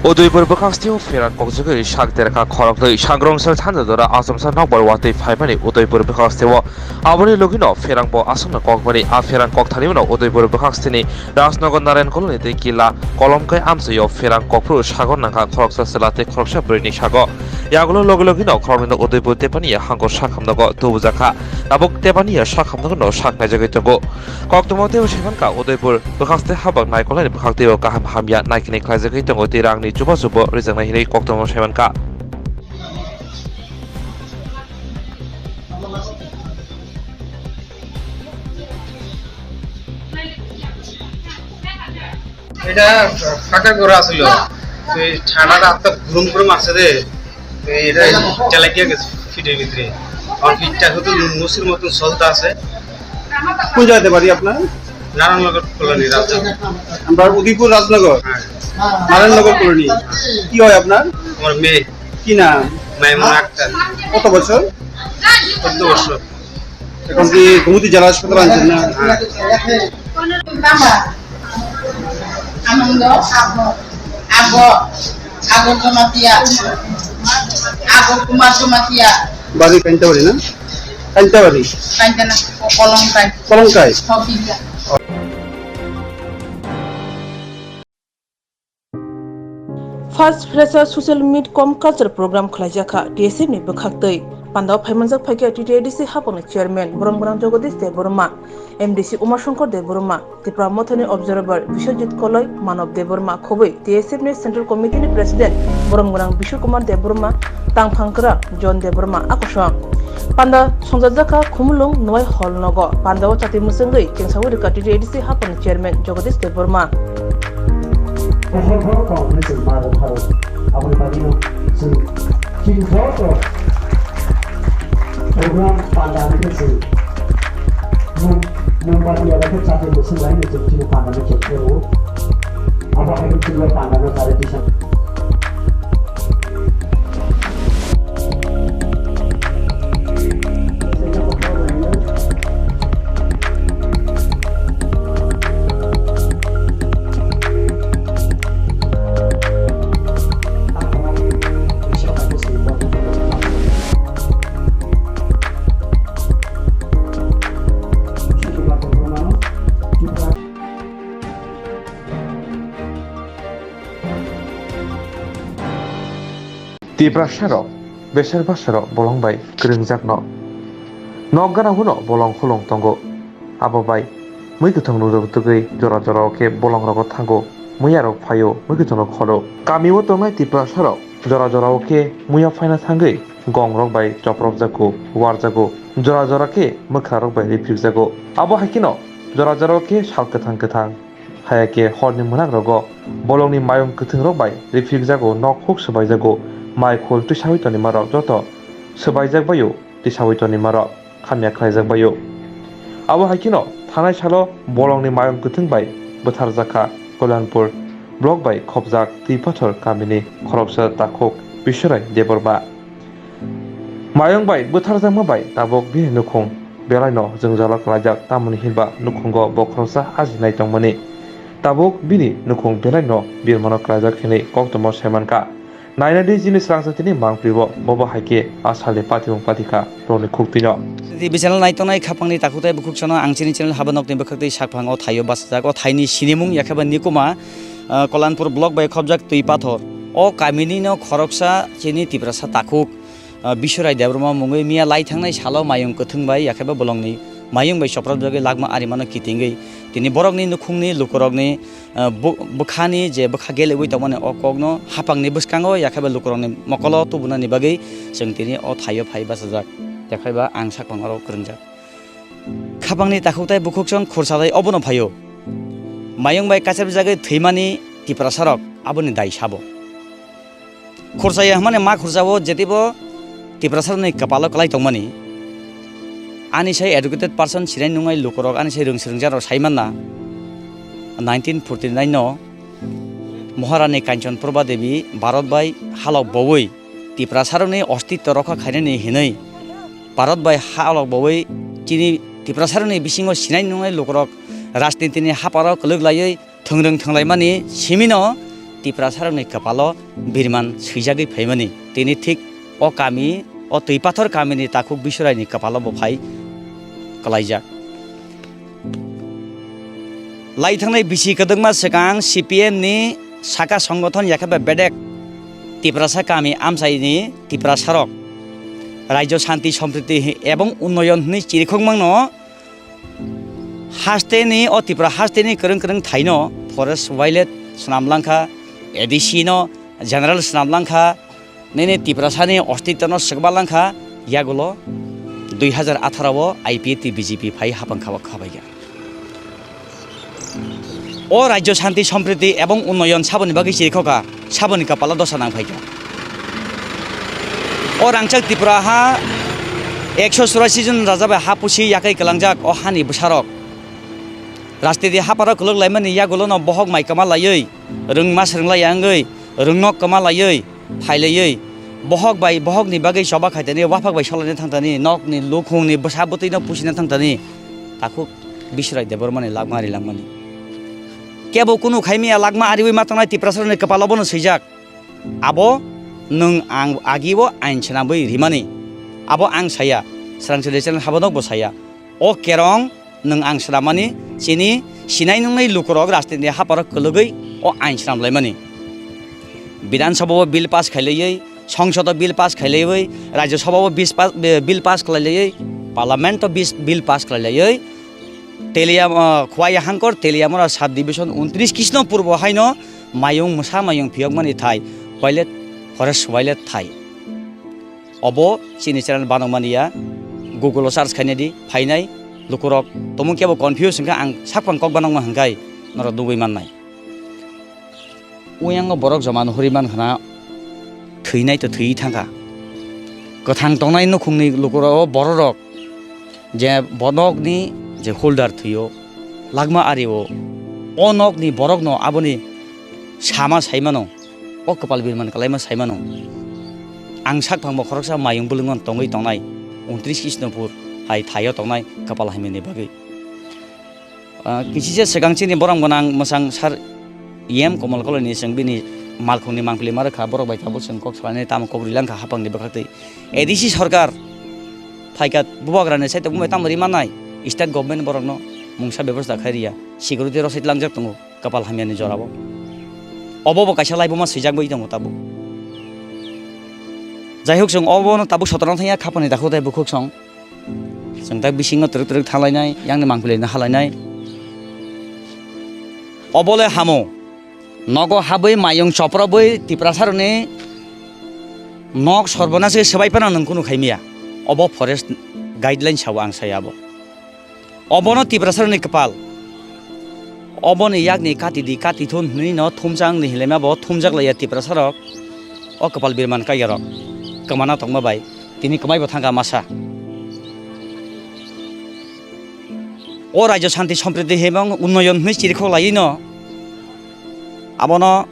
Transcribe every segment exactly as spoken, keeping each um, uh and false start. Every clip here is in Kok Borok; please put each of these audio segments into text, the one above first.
Udaipur bwkhaksteo pherang kokjagwi sak derkha khoroknwi. Sangrong sal sanja jora achomsa nokbar watwi phaimani Udaipur bwkhaksteo. Aboni logino pherangbo aswkno kokmani. A pherang kokthani uano Udaipur bwkhaksteni Rajnagar Narayan Colony tei Kila Kolomkai amchaio pherang kokphuru sago nangkha khoroksa chwla tei khoroksa bwrwini sago. Yagulo logi logino khoroknwino Udaipur Tepaniya hango sakhamnogo tubujakha. Tabuk Tepaniya sakhamnogono sak naijagwi tongo. Koktwma teibo saimankha Udaipur bwkhakste habak naikolnani bwkhakteibo kaham hamya naikini khlaijagwi tongo tei rangni chubachubo rijaknai hinwi koktwma saimankha. এটা ফাঁকা করা ছিল, তো এই ঠান্ডাটা হাতটা গরম গরম আসছে রে, তো এটা চালাকিয়া গেছে ফিটের ভিতরে। আমার পিঠটা শুধু মুসির মতন সলতে আছে। কোন জায়গাতে বাড়ি আপনার? নারায়ণনগর কলোনি, রাজধানী। আমরা উদয়পুর রাজনগর, হ্যাঁ। নারায়ণনগর কলোনি। কি হয় আপনার? আমার মেয়ে। কি নাম? মাইমুনা আক্তার। কত বছর? চোদ্দ বছর। এখন কি গোমতী জেলা হাসপাতালে আনছেন না? হ্যাঁ। আনন্দ, আগো, আগো, আগো জমাতিয়া, আগো কুমার জমাতিয়া। বাড়ি কান্তাবাড়ি না? কান্তাবাড়ি। কান্তা না, ও কলমকাই। কলমকাই? হবিকা। First Fresher Social Meet cum Culture Program khwlaijakha T S F ni bwkhaktwi. Pandao phaimanjak phaikha T T A D C hapangni Chairman Borom Gwnang Jagadish Debbarma, M D C Uma Shankar Debbarma, Tipra Mothani Observer Biswajit Koloi, Manob Debbarma khobwi T S F ni Central Committee ni President Borom Gwnang Bishu Kumar Debbarma, Tangphang Kwrak John Debbarma akosong. Panda songjajakha Khumulwng Nwai Hall nogo. Pandao chati mwchwngwi chengsawi rwkha T T A D C hapangni Chairman Jagadish Debbarma. Bohor bohor kok hwnwi chwng ma rw pharw. Aboni bagwino chwng chini joto program panda hwnwi khe chwng mung-, mungba tiyaba khe chati mwchwng laino chwng chini panda no chwng khe rw. Abo hai khe chwng panda no chari tisa. Tiprasarok beser basarok bolong bai kwrwngjakno. Nok gana hwno bolong khulung tongo. Abo bai mui kwthwng rwtugwi jora jorao khe bolongrogo thango, muiyarok phaio, mui kwthwngrok khoro. Kamio tongnai Tiprasarok jora jorao khe muiya phaina thangwi gongrok bai chopropjago, warjago, jora jora khe mwkhrarok bai riphikjago. Abo hai kheno jora jorao khe sal kwthang kwthang. Haya khe horni mwnagrogo bolongni mayung kwthwngrok bai riphikjago, nok huk swbaijago, mai khul twisawi tonimarok joto swbaijak baio, twisawi tonimarok hamya khlaijak baio. Abo hai kheno thanai salo bolongni mayung kwthwng bai bwtharjakha Kalyanpur block bai khopjak Twipathor kamini khoroksa takhuk Biswarai Debbarma. Mayung bai bwtharjakma bai tabuk bini nukhung belaino jwngjalo klaijak, tamoni hinba nukhungo bokhoroksa ajinai tongmani. Tabuk bini nukhung belaino birmano klaijak hinwi koktwma saimankha. Nainadi jini swrangsa tini mangpli bo, bobo hai khe a salni patimung patikha rokni khuktwino. T V channel naitongnai khapangni takhuk tei bukhuksano ang chini channel haba nokni bwkhaktwi sakphang o thaio bachajak. O thaini sinimung yakheba Nikuma, ah, Kalyanpur block bai khopjak Twipathor. O kamini no khoroksa chini Tiprasa takhuk, ah, Biswarai Debbarma mungwi miya lai thangnai salo mayung kwthwng bai yakheba bolongni mayung bai chopropjagwi lakma arimano kitingwi tini borokni nukhungni lukurokni, ah, bu-, bwkhani je bwkha gelewi tongmani o kokno hapangni bwskango yakheba lukurokni mokolo tubunani bagwi chwng tini o thaio phai bachajak. Yakheba ang sakphang oro kwrwngjak. Khapangni takhuk tei bukhuksong khursa tei obono phaio. Mayung bai kachepjagwi thwimani Tiprasarok aboni dai sabo. Khursa ya hwnmani ma khursa o jetibo Tiprasarokni kwpalo kwlai tongmani. Ani sai educated person sinai nungnai lukurok, ani sai rwng swrwngjakrok sai manna. Nineteen forty nine no Maharani Kanchan Prabha Devi Bharat bai halok bowi Tiprasarokni ostitto rokha khainani hinwi Bharat bai halok bowi chini Tiprasarokni bisingo sinai nungnai lukurok rajnitini haparo kwlwk laiwi thwngrwng thwnglaimani simino Tiprasarokni kwpalo birman swijagwi phaimani. Tini thik o kami, o Twipathor kamini takhuk Biswraini kwpalo bo phai kwlaijak. Lai thangnai bisi kwdwkma swkang C P M ni saka songgothon yakhe bai bedek Tiprasa kami amchaini Tiprasarok Rajyo Shanti Sampriti ebong Unnoyon hwnwi chirikhokmano hasteni o Tripura hasteni kwrwng kwrwng thaino forest wildlife swnam langkha, A D C no general swnam langkha, nini Tiprasani ostitwno swkma langkha, yagulo dui hazar atharo o I P F T B J P phai hapang kha khabaikha. O Rajyo Shanti Sampriti ebong Unnoyon saboni bagwi chirikhokha, saboni kwpalo dosa nangphaikha. O rangchak Tripura ha ekso churashi jon raja bai ha pusi yakwi kwlangjak o hani bwsarok. Rajniti haparo kwlwk laimani yagulono bohok mai kwma laiwi, rwngma swrwng laiya wngwi, rwngnok kwma laiwi, phailaiwi, bohok bai bohokni bagwi choba khaitani, waphak bai solaina thangtani, nokni lukhungni bwsa bwtwino pusina thangtani, takhuk Biswrai Debbarmani lakma ari langmani. Kebo kunu khaimaya lakma ariwi ma tongnai Tiprasarokni kwpalo bono swijak. Abo nwng ang agi o ain swnamwi rimani. Abo ang saya, Srangchali channel habanokbo saya. O kerong nwng ang swnamani chini sinai nungnai lukurok rajniti haparo kwlwgwi o ain swnam laimani. Bidhan Sabha o bill pass khailaiwi, Songsod o bill pass khailaiwi, Rajya Sabha o bis pa-, bill pass khlailaiwi, Parliament o bis, bill pass khlailaiwi, Teliam, ah, Khowai Hangkor, Teliamura sub division untris Krishnopur bo haino mayung mwsa mayung phiyokmani thai, wildlife, forest wildlife thai. Obo chini channel banokmani ya, Google o search khaina di, phainai lukurok tomung kebo confuse hwnkha ang sakphang kok banokma hwnkhe norok nugwi mannai. Uyango borok joma nuhuri mankha na thwinai to thwiwi thangkha. Kwthang tongnai nukhungni lukurok o bororok je bo nokni je holder thwio, lakma ario, o nokni borokno aboni sama saimano, o kwpal birman kwlaima saimano. Ang sakphangbo khoroksa mayung bulwngo tongwi tongnai, untris Krishnopur hai thaio tongnai kwpal hamyani bagwi. Ah, kisisa swkang chini borok gwnang mwsang sar E M Komol Koloi ni chwng bini malkhungni mangpili ma rwkha, borok bai tabuk chwng kok salainai tamo kok ri langkha hapangni bwkhaktwi. A D C sorkar phaikha bubagrani side tongmung bai tamo ri mannai, state government borokno mungsa bebosta khai riya, security rw side langjak tongo kwpal hamyani jorao. Obo bo kaisa laibuma swijak bai tongo tabuk. Jaihok chwng obono tabuk sotona thangya khapani dakhuk tei bukhuk song. Chwng tak bisingo twrwk twrwk thalainai, yangni mangpili no halainai. Obole hamo. Nogo habwi mayung choprobwi Tiprasarokni nok sorbonas khe swbai phano nwng kunu khaimya. Obo forest guideline sao ang saya abo. Obono Tiprasarokni kwpal. Oboni yakni kati di, kati thun hwnwi no thumsa wngni hilaima bo thumjak laiya Tiprasarok. O kwpal birman kaiya rok kwmana tongma bai tini kwmai bo thangkha masa. O Rajya Shanti Sampriti himong unnoyon hwnwi chirikhok laiwi no abono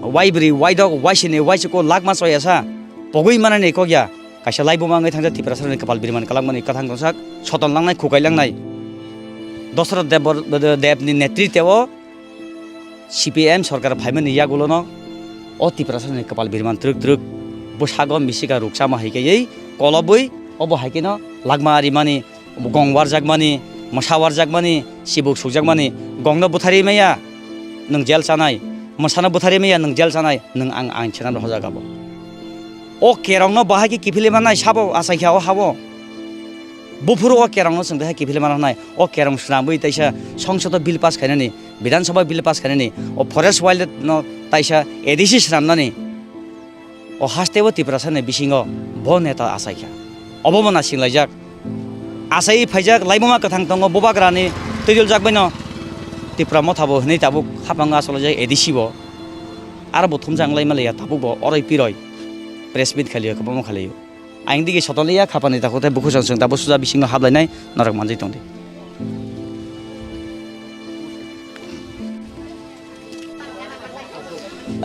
waibri, waidok, waisini, waisiko lakma choyasa pogwi manani kokya kaisa laibuma wngwi thangjak Tiprasarokni kwpal birman kwlangmani kwthang tongsak soton langnai, khukai langnai. Dosoroth Debor-, Debni netriteo C P M sorkar phaimani yagulono o Tiprasarokni kwpal birman twrwk twrwk bwsago misika rukchama hai kaiwi kolobwi obo hai kheno lakma arimani, gong warjakmani, mwsa warjakmani, sibuk sukjakmani, gongno butharwi maya nwng jel chanai, mwsano butharwi maya nwng jel chanai, nwng ang ang chenam rohorjak abo. O kerongno bahai khe kiphilwi mannai sabo achaikha o habo. Buphuru o kerongno chwng bahai kiphilwi manna hwnai. O kerong swnamwi taisa songsodo bill pass khainani, Bidhan Sabha bill pass khainani, o forest wild no taisa A D C swnamnani. O hasteo Tiprasani bisingo bo neta achaikha. Obo bo naisinglaijak. Achai phaijak laibuma kwthang tongo bubagrani twiduljak baino Tipra Motha bo hwnwi tabuk haphango achalaijak A D C bo. Aro bo thumsa wnglaima laiya tabuk bo oroi piroi press meet khailio kwbangma khailio. Ang digi sotoliya khapani takhuk tei bukhuk chwng tabuk suja bisingo hablainai norok manjui tongdi.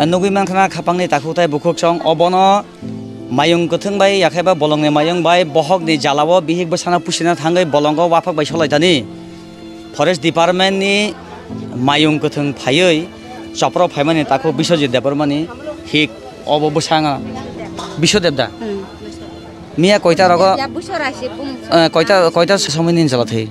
Nugui mankha na khapangni takhuk tei bukhuk chwng obono mayung kwthwng bai yakhaiba bolongni mayung bai bohokni jalao bihik bwsano pusina thangwi bolongo waphak bai solaitani. Forest Department ni mayung kwthwng phaiwi Chopro phaimani takhuk Biswajit Debbarmani hik obo bwsanga Biswadeb da? Hmm. Miya koita rogo, Ya, Biswarashi bung. Eh, koita, koita somoi nini chwla thwi?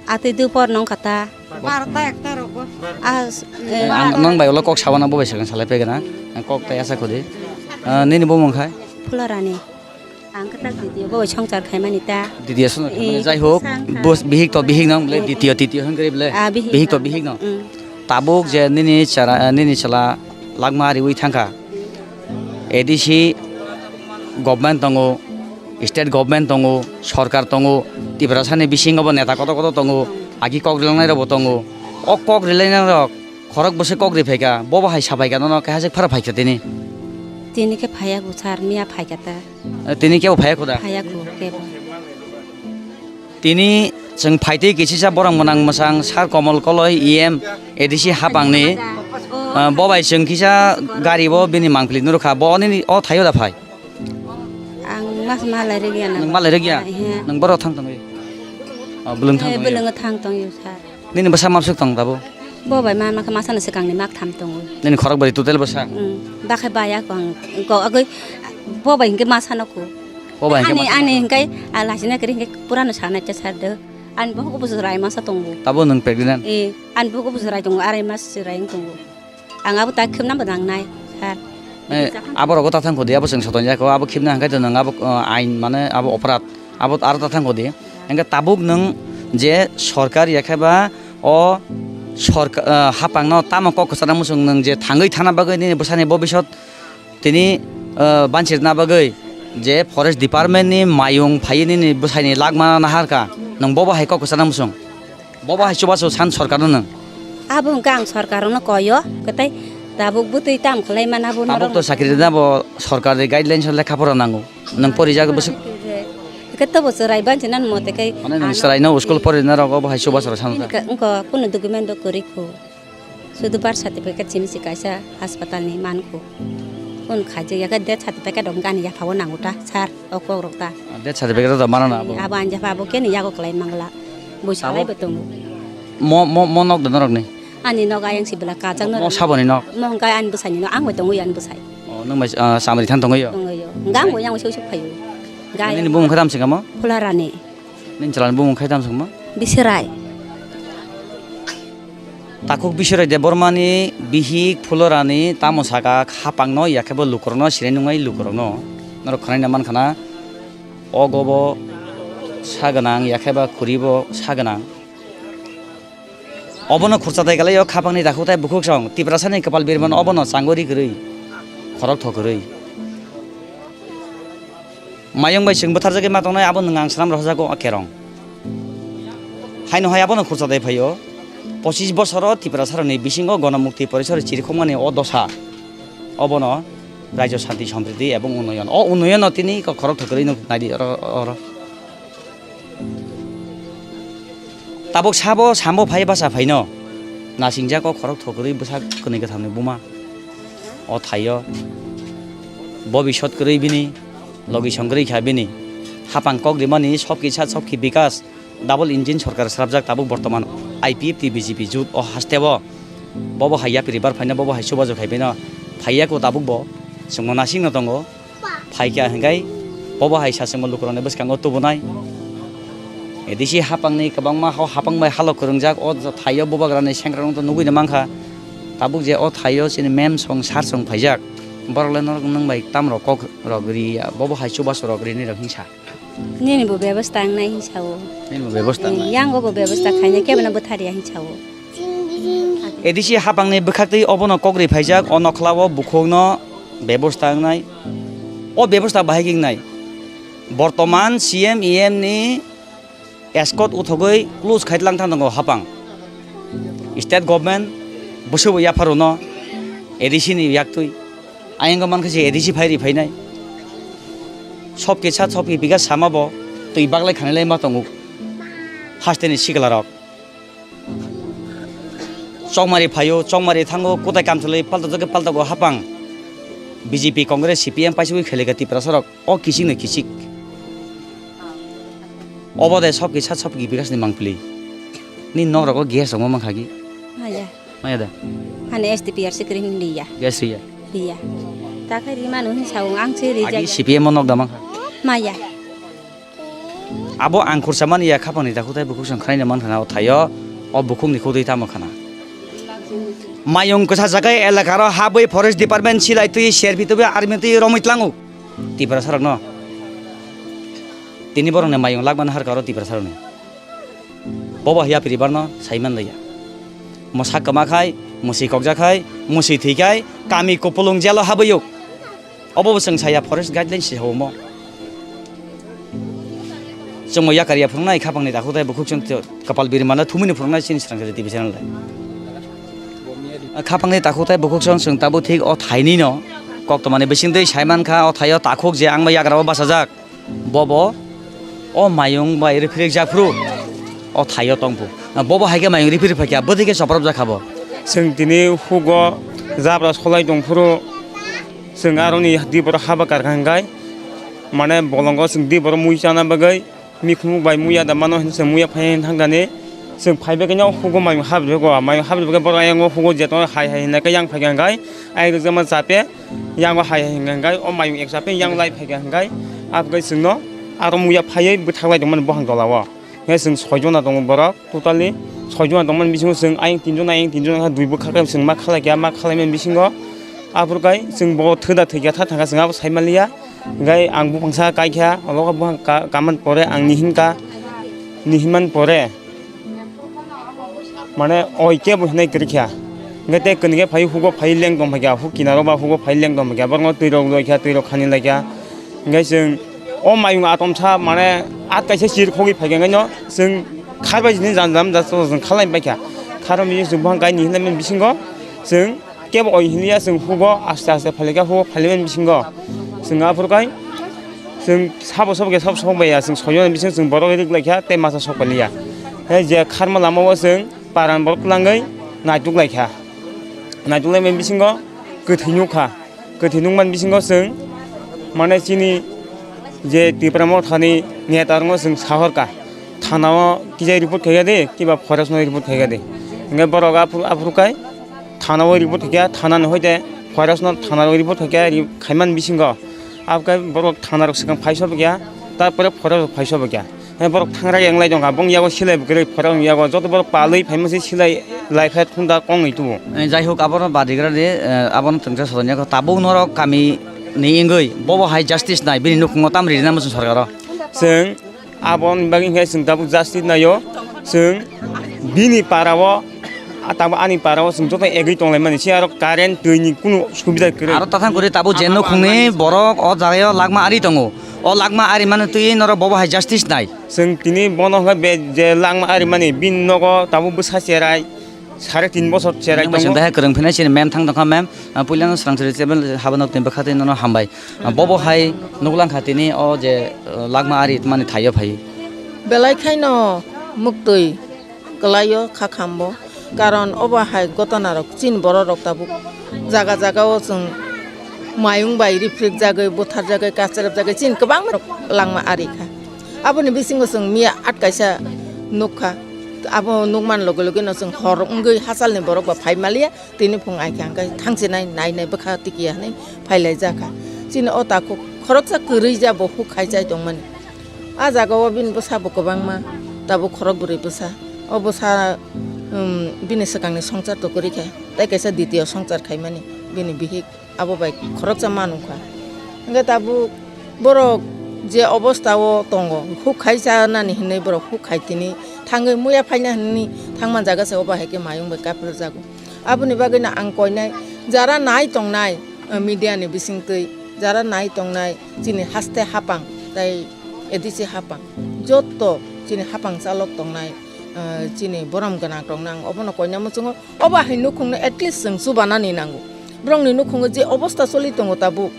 Atwi dupor nong kata. Barota ekta rogo. Ah, eh, Ang nong bai ulo kok sabana bo bai sakang salai pegena. Ang kok tai asa khudi. Eh, nini bumung khai? Phularani. Ang khe tak titiyo bo songchar khaimani ta. Titiyo songchar khaimani, Eh, jai hok, sang kha. Bus bihik to bihik nong bole, Eh, titiyo, titiyo hwn kre bole, Ah, bihik bihik to nong. Bihik nong. Mm. Tabuk je nini chara, nini chwla lakma riwi thangkha. A D C government tongo, state government tongo, sorkar tongo, Tiprasani bisingo bo neta kotor kotor tongo, agi kok rilangnai rok bo tongo. O kok rilainai rok khorok bwswk kok ri phaikha, bo bo hai sa phaikha, nono kaisa phara phaikha tini. Tini khe phaiya go sir, miya phaikha ta. Eh, tini kebo phaiya kho da? Phaiya kho kebo. Tini chwng phaitwi kisisa borok mwnang mwsang Sir Komol Koloi E M A D C hapangni, ah, bo bai chwng kisa gari bo bini mangpili nurkha, bo nini o thaio da phai? Ang mas malai rwgya na. Nwng malai rwgya? Ehe. Nwng borok thang tongwi? Oh, bwlwng thang Eh, tongwi? Bwlwngo thang tongwi sir. Nini bwsa mabswk tong tabuk? Bo bai ma, ma khe masano swkangni mak tham tongo. Nini khorok bwrwi total bwsa? Mm, bakhe baya ko ang, ko agoi bo bai hinkhe masano ko. Bo bai hinkhe Ani, masano ani ko. Hinkhe a lachina kiri hinkhe purano sana cha sar do. Ani bo ko bujrai masa tongo. Tabuk nwng pregnant? Eh, ani bo ko bujrai tongo, arai mas chwrai tongo. Ang abo ta khibna bo nangnai, sir. Eh, abo rogo ta thang kodi, abo chwng soton jako, abo khibna hangkai to nwng abo, eh, ain mane abo operate. Abo aro ta thang kodi. Hingke tabuk nwng je sorkar ya khe ba o sorka-, ah, hapang no tamo kok kwchana muchung nwng je thangwi thana bagwi nini bwsani bobisot tini, ah, banchirna bagwi je forest department ni mayung phaiwi nini bwsai ni lakma naharka nwng bobo hai kok kwchana muchung bobo hai chubachu san sorkar no nwng. Abo hwnkhe ang sorkar no koyo kwtai tabuk bwtwi tam khlai mana bo norok. Tabuk to sakri rwna bo sorkar ni guidelines o lekha pora nango. Nwng porijak bwswk? Hwnkhe tobo chwrai banchi nani mote khe Mane nwng ano chwraino school porinai rok obo hai chubachu rok sansa. Bini ka-, wngkha kunu document rok kwrwi kho. Sudu birth certificate simi se kaisa hospital ni mankho. Kunu khaijak ya khe death certificate rok ani yapha o nango ta sir, o kok rok ta. Death certificate rok da mana na abo? Abo ani yapha abo khe ni yago kwlai mangla. Bui salai bo tongo. Mo, mo, mo nok da norok ni? Ani nok ayang si bwla kajak norok. Mo saboni nok? Mo hwnkhe ani bwsai ni nok, ang bai tongo ani bwsai. Oh, nwng bai, ah, samri than tongwi yo? Tongwi yo. Hwnkhe ang bo yang sui suk phaio. Nini bumung khe tamo se kamo? Phularani. Nini chwlani bumung khe tamo se kamo? Biswrai. Takhuk Biswrai Debbarmani bihik Phularani tamo saka hapangno ya khe bo lukurokno sinai nungnai lukurokno. Norok khwnai na man khana o gobo sa gwnang ya khe ba khuri bo sa gwnang. Obono khurcha tai kalai o khapangni takhuk tai bukhuk song Tiprasani kwpal birman obono changori kwrwi khorok thok kwrwi. Mayung bai chwng bwtharjagwi ma tongnai abo nwng ang swnam rohorjago o kerong. Haino hai abono khurcha tai phaio pochis bosoro Tiprasarokni bisingo Gonomukti Porisor chirikhokmani o dosa obono Raijo Shanti Sampriti ebong Unnoyon. O Unnoyono tini khorok thok kwrwi no naidi oro, oro. Tabuk sabo sambo phai basa phaino nasingjak o khorok thok kwrwi bwsa kwnwi kwthamni buma. O thaio bobisot kwrwi bini logi song kwrwi kha bini hapang kok rimani sobki sat sobki bikas double engine sorkar srapjak tabuk bortoman I P F T B J P jut o hasteo bobo hai yapri bar phaino bobo hai chubachu khai phaino phaiya ko tabuk bo chwngno nasingno tongo. Phaikha hwnkhe bobo hai sachwngbo lukurokni bwskango tubunai. A D C hapangni kwbangma hao hapang bai halok kwrwngjak o thaio bubagrani sengkrakrokno nugui mankha. Tabuk je o thaio chini mem song sar song phaijak, borok le norok nwng bai tamrok kok rok ri ya, bobo hai chubachu rok rini rok hinsa. Nini bo bebostha wngnai hinsa o. Nini bo bebostha wngnai. Yango bo bebostha khainai kebono bwthar ya hinsa o. A D C hapangni bwkhaktwi obono kok ri phaijak, o nokhlao bukhukno bebosta wngnai. O bebosta bahai khe wngnai. Bortoman C M E M ni escort uthogwi close khai tlang thang tongo hapang. State government bwswkbo yapharono A D C ni yaktwi. Ayang mankha se A D C phai ri phainai. Sobki sat sobki biga sama bo twi baglai khanilai ma tongo. Hasteni sikla rok. Chokmari phaio, chokmari thango, kwtai kamchwlwi paltok jagwi paltogo hapang. B J P, Congress, C P M paisugwi khelikha Tiprasa rok, o kichik no kichik. Obo de sobki sat sobki bikasni mangpili. Ni nok rogo gas rok ma mankha ki? Maya. Maya da. Hani S D P R sikring liya. Gas riya. Liya. Takai rimanu hin saung ang si rijak. Agi C P M nok damang. Maya. Abo ang khursa mani ya khapang ni takhuk tai bukhuk song khnaina man khana o thaio o bukhuk ni khudui tamo khana. Mayung kwsa jagai elakaro habwi forest department silai twi serbi twi army twi romwi tlango. Tipra sarok no. Tini borok ni mayung lakman har karo Tipra sarok ni. Bobo hiya piribar no saiman laya. Mosa kwma khai, musi kokja khai, musi thwi khai, kami kupulung jelo habwi yok. Obo bo chwng saya forest guidelines se homo. Chwng mo yakar ya phunuknai khapang ni takhuk tai bukhuk chwng kapal biri mana thumui ni phunuknai chini srang T V channel lai. Khapang ni takhuk tai bukhuk chwng chwng tabuk thik o thaini no kok to mani bising twi saiman kha o thaio takhuk je ang bai yagra o bachajak. Bobo o mayung bai riphirik jak phuru o thaio tong phu. Bobo hai khe mayung riphirik phai kha bwtwi khe chopropjak kha bo. Chwng tini hugo jabra solai tong phuru. Chwng aroni di borok haba karkha hwnkhe, mane bolongo chwng di borok mui chana bagwi, mikhumuk bai muya da mano hinwi chwng muya phai thangkani. Chwng phai bagwino hugo mayung habri bagwi, mayung habri bagwi borok ayang hugo jeto hai hai hinwi khe yang phaikha hwnkhe, ayang rwjakma chape yango hai hai hwnkhe o mayung ek chape yang lai phaikha hwnkhe, aboni chwngno aro muya phaiwi bwthaklai tongmani buphang tolao. Hwnkhe chwng soi jona tongo borok, totally soi jona tongmani bisingo chwng ayang tin jona, ayang tin jona khe dui bwkha khe chwng ma khalai kha, ma khalaimani bisingo aphuru khe chwng bo thwda thwikha tha thangkha chwng abo sai manliya. Hwnkhe ang buphang sa kaikha, abo khe buphang ka-, kaman pore ang nihinkha, nihinmani pore mane oi kebo hinai kwrwikha. Hwnkhe tei kwnwi khe phai hugo phai leng tong phaikha, huk kinaro ba hugo phai leng tong phaikha, borokno twi rok loikha, twi rok khani laikha. Hwnkhe chwng o mayung atomsa mane at kaisa chir khogwi phaikha, hwnkhe no chwng kharbai jini jam jam jat chwng khalai paikha. Kharo mili chwng buphang kaini hinlaimani bisingo chwng kebo oi hinliya, chwng hugo aste aste phalikha, hugo phailaimani bisingo chwng aphuru kai chwng sabo sabo khe sabo sabo baiya, chwng soi jona bisingo chwng borok rik laikha tei masa sok pailiya. Tei je kharma lama o chwng paran borok twlangwi naituk laikha. Naituk laimani bisingo kwthwi nukha. Kwthwi nukmani bisingo chwng, mane, chini je Tipra Mothani neta rokno chwng sahorkha, thanao kisa report khaikha di, kiba forest no report khaikha di. Hwnkhe borok aphuru, aphuru kai thanao report khaikha, thanani hoite forest no thanao report khaikha, ri-, khaimani bisingo abokhe borok thana rok swkang phaisobokya, tarpore forest rok phaisobokya. He borok thangra yang lai tongkha, bong yago silai bwkrwi phorok yago joto borok palwi phaima se silai lai phai thung da kong ni tubu. Eh, jai hok, abono badigra de, eh, abono tongsa sodon yago tabuk norok kami ni ingwi bobo hai justice nai bini nukhungo tam ri na muchung sarkaro. Chwng aboni bagwi hwnkhe chwng tabuk justice naio, chwng bini para o, ah, tabuk ani para o chwng joto egwi tonglaimani se aro current twi ni kunu subida kwrwi. Aro tathang kwrwi tabuk je nukhungni borok o jagao lakma ari tongo, o lakma ari mani twi norok bobo hai justice nai. Chwng tini bono hwnkhe be je langma arimani bini nogo tabuk bwsa cherai sare tin bosor cherai tongo. Chwng dahai kwrwng phinai chini mem thang tongkha mem, ah, puilano swrang chwrwi chebel haba nok twi bwkha twi nono hambai. Ah, bobo hai nuklangkha tini o je, ah, langma ari mani thaio phai. Belai khaino muktwi kwlaio kha khambo. Karon obo hai gotona rok chini borok rok tabuk jaga jaga o chwng mayung bai riphrikjagwi, butharjagwi, kacherepjagwi chini kwbangma rok langma ari kha. Aboni bisingo chwng miya at kaisa nukha. Abo nukmani loge loge no chwng hor wngwi hachalni borok ba phai maliya, tini phung ai kha hwnkhe thangchinai nainai bwkha tikiya hinwi phailaijak kha. Chini o takhuk khoroksa kwrwi ja bo huk khai chai tongmani. A jaga o bini bwsa bo kwbangma, tabuk khorok bwrwi bwsa. O bwsa, um, bini swkangni songchar to kwrwi kha, tei kaisa ditiyo songchar khaimani bini bihik abo bai khoroksa ma nung kha. Hwnkhe tabuk borok je obostha o tongo, huk khai chanani hinwi borok huk khai tini thangwi muya phaina hinwi thangma jaga se obo hai khe mayung bai kapirjago. Aboni bagwino ang koinai jara nai tongnai, eh, media ni bisingtwi jara nai tongnai chini haste hapang tei A D C hapang, jotto chini hapang chalok tongnai, eh, chini borom gwnang tongnai, ang obono koina muchungo. Obo hai nukhungno at least chwng chubanani nango. Borokni nukhungo je obostha choli tongo tabuk,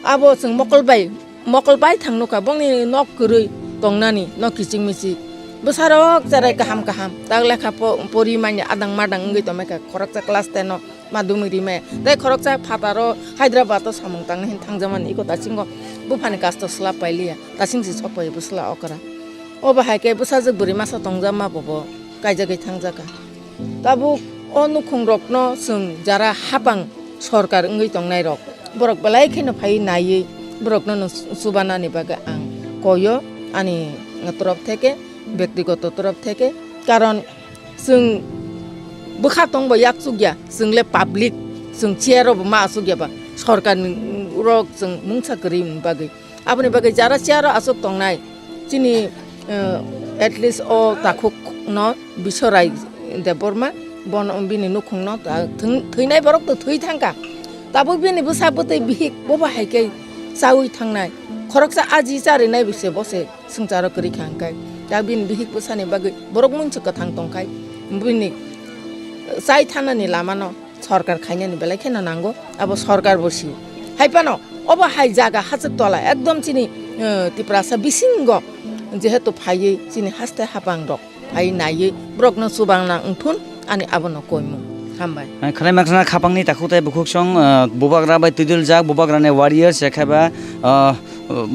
abo chwng mokol bai mokol bai thang nukha, bongni nok kwrwi tongnani, nok kiching miching. Bwsarok cherai kaham kaham, tak lekha po-, pori manya adang madang wngwi tongmai kha, khoroksa class ten o madhyamik rimaya. Tei khoroksa phataro Hyderabad o samung tangna hin thangjakmani, iko dasingo buphani kasto swlap pailiya, dasing se sok pai bwsla okra. Obo hai khe bwsajwk bwrwi masa tongjakma bobo kaijagwi thangjak kha. Tabuk O nukhungrokno chwng jara hapang sorkar wngwi tongnairok, borok belai kheno phaiwi naiwi borokno no chubanani bagwi ang koyo ani torof theke, bektigoto torof theke. Karon chwng bwkha tongbo yaksukya, chwngle public, chwng chair-o bo ma asukya ba, sorkarni rok chwng mungsa kwrwini bagwi. Aboni bagwi jara chair-o aswk tongnai, chini, eh, at least o takhukno Biswarai Debbarma, bono, bini nukhungno ta-, thwng-, thwinai borok to thwi thangkha. Tabuk bini bwsa bwtwi bihik bobo hai khe chaui thangnai. Khoroksa aji charinai bise bo se swngcharo kwrwi kha hwnkhe. Ta bini bihik bwsani bagwi borok mungsa kwthang tongkhai. Bini, eh, chai thanani lamano sorkar khainani belai kheno nango, abo sorkar bo sio. Hai phano obo hai jaga hachwk tola ekdom chini, eh, Tiprasa bisingo jehetu phaiwi chini haste hapang rok phai naiwi borokno chubangna wngthun ani abono koimung. Hambai. Ang khlai makhna khapangni takhuk tei bukhuk song, eh, bubagra bai twiduljak, bubagrani warrior se khe ba, eh,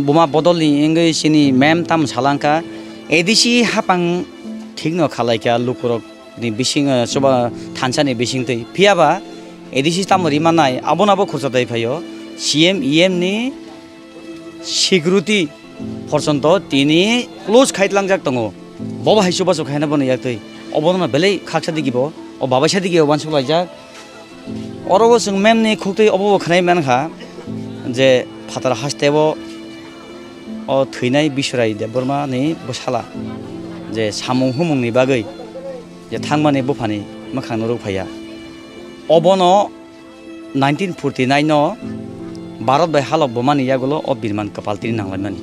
buma bodolni wngwi chini mem tamo salangkha. A D C hapang thikno khalaikha lukurok ni bising, eh, chuba thansa ni bising twi. Phiya ba A D C tamo rima nai, abono abo khorcha twi phaio. C M, E M ni security porjonto tini close khai tlangjak tongo. Bobo hai chubachu khaina bono yak twi. Obono belai khaksa digi bo, o babaisa digi o uansuk laijak. Oro o chwng mem ni khuk twi obo bo khwnai mankha je phatar haste o, o thwinai Biswarai Debbarma ni bwsala je samung humung ni bagwi je thangmani buphani mwkhang norok phaiya. Obono nineteen forty nine no Bharat bai halok bumani yagulo o birman kwpal tini nanglaimani.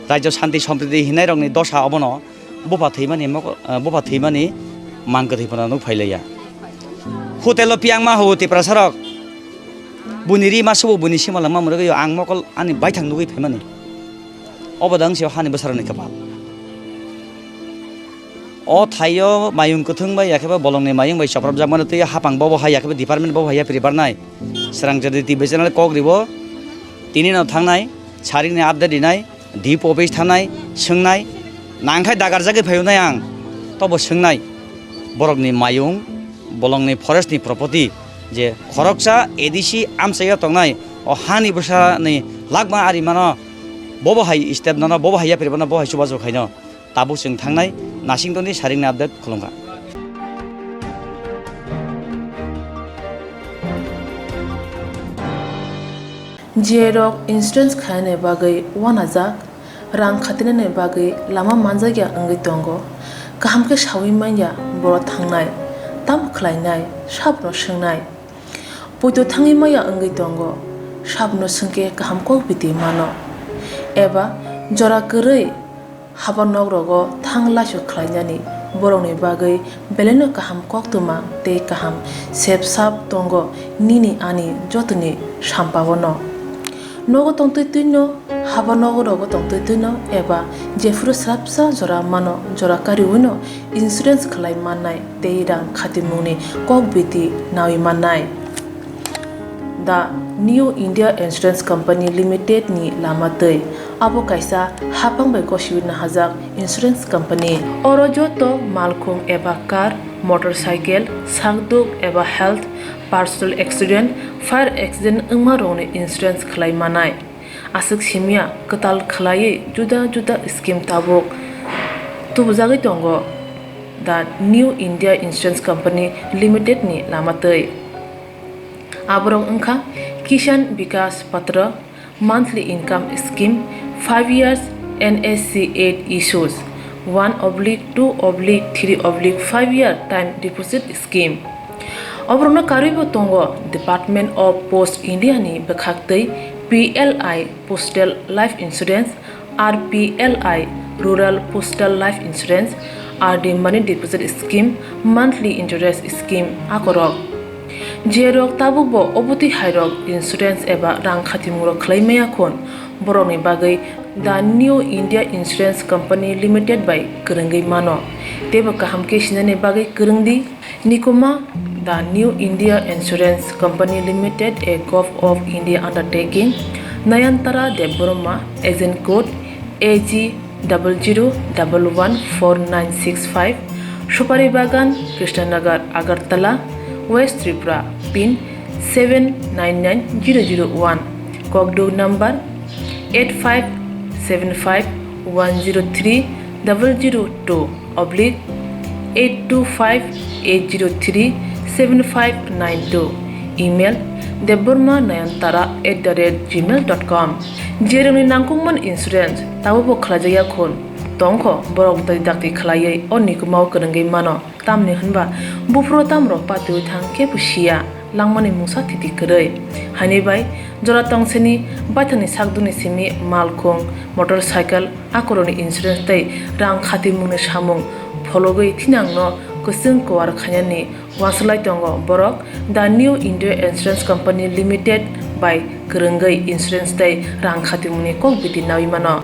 Rajyo Shanti Sampriti hinai rokni dosa obono bupha thwimani mokol, eh, bupha thwimani mang kwthwi phano nuk phailaiya. Hotel o piyang ma hw Tiprasa rok. Buini ri ma subo buini sima langma mwrwgwi ang mokol ani baithang nugwi phaimani. Obo dang se hani bwsarokni kwpal. O thaio mayung kwthwng bai yakhe ba bolongni mayung bai chopropjak mano twi hapang bobo hai yakhe ba department bobo hai yapri barnai. Srang jadi T V channel kok ribo. Tini no thangnai, saringni update rinai, D P office thangnai, swngnai. Nangkhai dagarjagwi phayunai ang. Tobo swngnai. Borokni mayung, bolongni forest ni property je khoroksa A D C amchaio tongnai, o hani bwsani lakma ari mano, bobo hai step nono, bobo hai yapri bono, bobo hai chubachu khaino. Tabuk chwng thangnai nasingtoni saringni update khulumkha. J rok insurance khainani bagwi uanajak, rang khatinani bagwi lama manjakya wngwi tongo. Kaham khe saui manya boro thangnai, tamo khlainai, sabno swngnai. Poito thangwi maya wngwi tongo, sabno swngkhe kaham kok biti mano. Eba jora kwrwi haba nok rogo thang laisu khlainani borokni bagwi belaino kaham koktwma tei kaham sep sap tongo nini ani jotoni sampaono. Nogo tongtwi twino, haba nogo rogo tongtwi twino eba jephuru swrapsa jora mano jora kariwino insurance khlai mannai tei rang khatimungni kok biti naui mannai. The New India Insurance Company Limited ni lama twi. Abo kaisa hapang bai gosiwi nahajak insurance company. Oro joto malkhung eba car, motorcycle, sakduk eba health, personal accident, fire accident wngma rokni insurance khlai manai. Aswk simya kwtal khwlaiwi juda juda scheme tabuk tubujagwi tongo the New India Insurance Company Limited ni lama twi. Aborok wngkha Kisan Vikas Patra, monthly income scheme, five years N S C eight issues, one oblique two oblique three oblique five year time deposit scheme. Oborokno karwibo tongo Department of Post India ni bwkhaktwi P L I Postal Life Insurance, R P L I Rural Postal Life Insurance, R D Money Deposit Scheme, Monthly Interest Scheme akorok. Jerok tabukbo obotwi hairok insurance eba rang khatimung rok khlai maya khun, borokni bagwi The New India Insurance Company Limited bai kwrwngwi mano. Teibo kaham khe sinani bagwi kwrwng di. Nikuma, The New India Insurance Company Limited, a Govt of India undertaking, Nayantara Debbarma, agent code A G double zero double one four nine six five, Supari Bagan, Krishnanagar, Agartala, West Tripura, pin seven nine nine zero zero one, kokduk number eight five seven five one zero three double zero two oblique eight two five eight zero three seven five nine two, email debbarma nayantara at the rate gmail dot com. Jerwngni nangkukmani insurance, tabukbo khlaijakya khun, tongkho borok dakti dakti khlaiwi o nikumao kwrwngwi mano. Tamni hwnba buphuru tamrok patiwi thang kebo siya, langmani mungsa thiti kwrwi. Haini bai jora tongseni baithangni sakduni simi malkhung, motorcycle, akorokni insurance tei rang khatimungni samung phologwi thinangno kwchwng kuar khainani uansuk lai tongo borok The New India Insurance Company Limited bai kwrwngwi insurance tei rang khatimungni kok biti naui mano.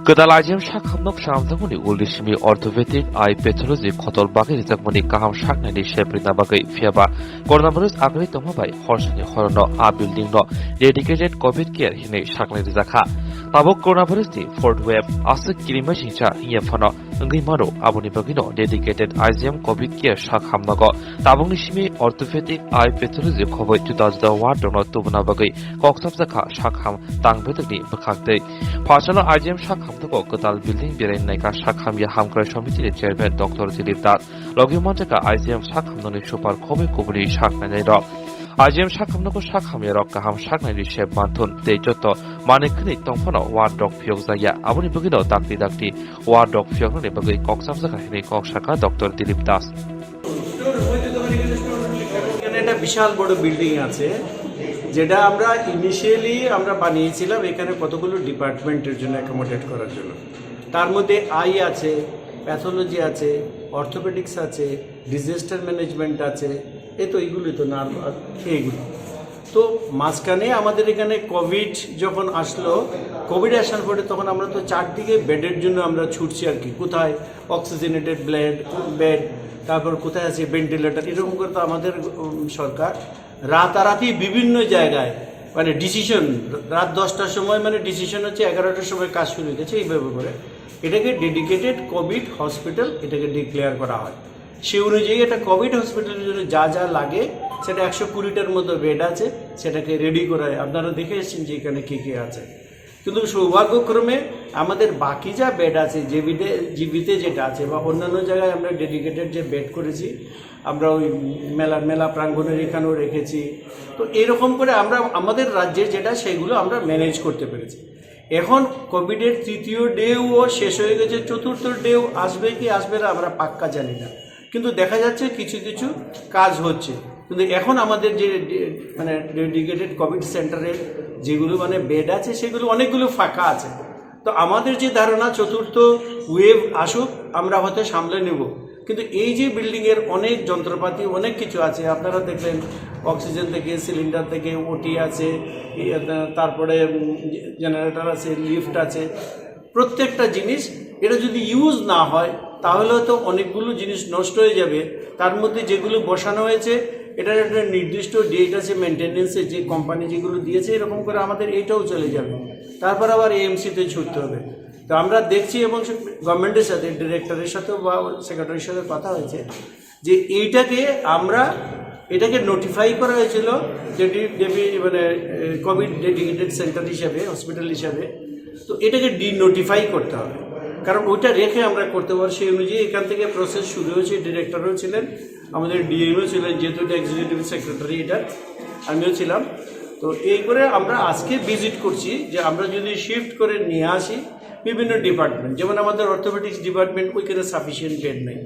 Kwtal I G M sak hamno swnamjakmani ulni simi orthopedic eye pathology khotol bagwi rijakmani kaham saknaini sep rina bagwi, phiyaba coronavirus agri tongma bai horsani horono a building no dedicated covid care hinwi saknai rijakha. Tabuk coronavirus ni fourth wave aswk kirima singcha hinya phano wngwi mano, aboni bagwino dedicated I G M covid care sak hamnogo tabukni simi orthopedic eye pathology khoboi juda juda ward rokno tubuna bagwi kok chapjakha sak ham tang bedekni bwkhak tei. Pharsalo I G M sak hamnogo kwtal building berai naikha sak hamya hamkrai somitini chairman Doctor Dilip Das, logi manjakha I G M sak hamnokni super khoboi kubuni sak nainai rok. I G M sak hamnogo sak hamya rok kaham sak naini sep manthun tei joto manwi khwnwi tongphano ward rok phiyok jakya, aboni bagwino dakti dakti ward rok phiyoknani bagwi kok chapjakha hinwi kok sakha Doctor Dilip Das. এখানে একটা বিশাল বড় বিল্ডিং আছে, যেটা আমরা ইনিশিয়ালি আমরা বানিয়েছিলাম এখানে কতগুলো ডিপার্টমেন্টের জন্য, অ্যাকোমোডেট করার জন্য। তার মধ্যে আই আছে, প্যাথোলজি আছে, অর্থোপেডিক্স আছে, ডিজাস্টার ম্যানেজমেন্ট আছে। এই তো এইগুলোই তো নার্ভ আর এইগুলো। তো মাঝখানে আমাদের এখানে কোভিড যখন আসলো, কোভিড আসার পরে তখন আমরা তো চারদিকে বেডের জন্য আমরা ছুটছি আর কি, কোথায় অক্সিজেনেটেড বেড, বেড, তারপর কোথায় আছে ভেন্টিলেটর, এরকম করে তো আমাদের উম, সরকার রাতারাতি বিভিন্ন জায়গায়, মানে ডিসিশন, রাত দশটার সময় মানে ডিসিশন হচ্ছে, এগারোটার সময় কাজ শুরু হয়ে গেছে। এইভাবে করে এটাকে ডেডিকেটেড কোভিড হসপিটাল এটাকে ডিক্লেয়ার করা হয়। সেই অনুযায়ী একটা কোভিড হসপিটালের জন্য যা যা লাগে, সেটা একশো কুড়িটার মতো বেড আছে, সেটাকে রেডি করা হয়। আপনারা দেখে এসেছেন যে এখানে কে কে আছে। কিন্তু সৌভাগ্যক্রমে আমাদের বাকি যা বেড আছে, জিবিতে, জিবিতে যেটা আছে বা অন্যান্য জায়গায় আমরা ডেডিকেটেড যে বেড করেছি, আমরা ওই মেলা, মেলা প্রাঙ্গণের এখানেও রেখেছি। তো এরকম করে আমরা আমাদের রাজ্যে যেটা, সেগুলো আমরা ম্যানেজ করতে পেরেছি। এখন কোভিডের তৃতীয় ঢেউও শেষ হয়ে গেছে, চতুর্থ ঢেউ আসবে কি আসবে না আমরা পাক্কা জানি না, কিন্তু দেখা যাচ্ছে কিছু কিছু কাজ হচ্ছে। কিন্তু এখন আমাদের যে ডে-, মানে ডেডিকেটেড কোভিড সেন্টারের যেগুলো মানে বেড আছে, সেগুলো অনেকগুলো ফাঁকা আছে। তো আমাদের যে ধারণা, চতুর্থ ওয়েভ আসুক, আমরা হয়তো সামলে নেব, কিন্তু এই যে বিল্ডিংয়ের অনেক যন্ত্রপাতি, অনেক কিছু আছে, আপনারা দেখলেন অক্সিজেন থেকে, সিলিন্ডার থেকে, ওটি আছে, এই, আহ, তারপরে উম, জেনারেটর আছে, লিফট আছে, প্রত্যেকটা জিনিস এটা যদি ইউজ না হয়, তাহলে তো অনেকগুলো জিনিস নষ্ট হয়ে যাবে। তার মধ্যে যেগুলো বসানো হয়েছে, এটার একটা নির্দিষ্ট ডেট আছে মেনটেনেন্সের, যে কোম্পানি যেগুলো দিয়েছে, এরকম করে আমাদের এটাও চলে যাবে। তারপর আবার এএমসিতে ছুটতে হবে। তো আমরা দেখছি এবং গভর্নমেন্টের সাথে, ডিরেক্টরের সাথেও বা সেক্রেটারির সাথে কথা হয়েছে, যে এইটাকে আমরা, এটাকে নোটিফাই করা হয়েছিল যে ডি-, ডেবি-, মানে কোভিড ডেডিকেটেড সেন্টার হিসাবে, হসপিটাল হিসাবে। তো এটাকে ডিনোটিফাই করতে হবে, কারণ ওইটা রেখে আমরা করতে পারি। সেই অনুযায়ী এখান থেকে প্রসেস শুরু হয়েছে। ডিরেক্টরও ছিলেন, আমাদের ডিএমও ছিলেন, যেহেতু এটা এক্সিকিউটিভ সেক্রেটারি, এটা আমিও ছিলাম। তো এই করে আমরা আজকে ভিজিট করছি যে আমরা যদি শিফট করে নিয়ে আসি বিভিন্ন ডিপার্টমেন্ট, যেমন আমাদের অর্থোপেডিক্স ডিপার্টমেন্ট, ওইখানে সাফিসিয়েন্ট বেড নেই।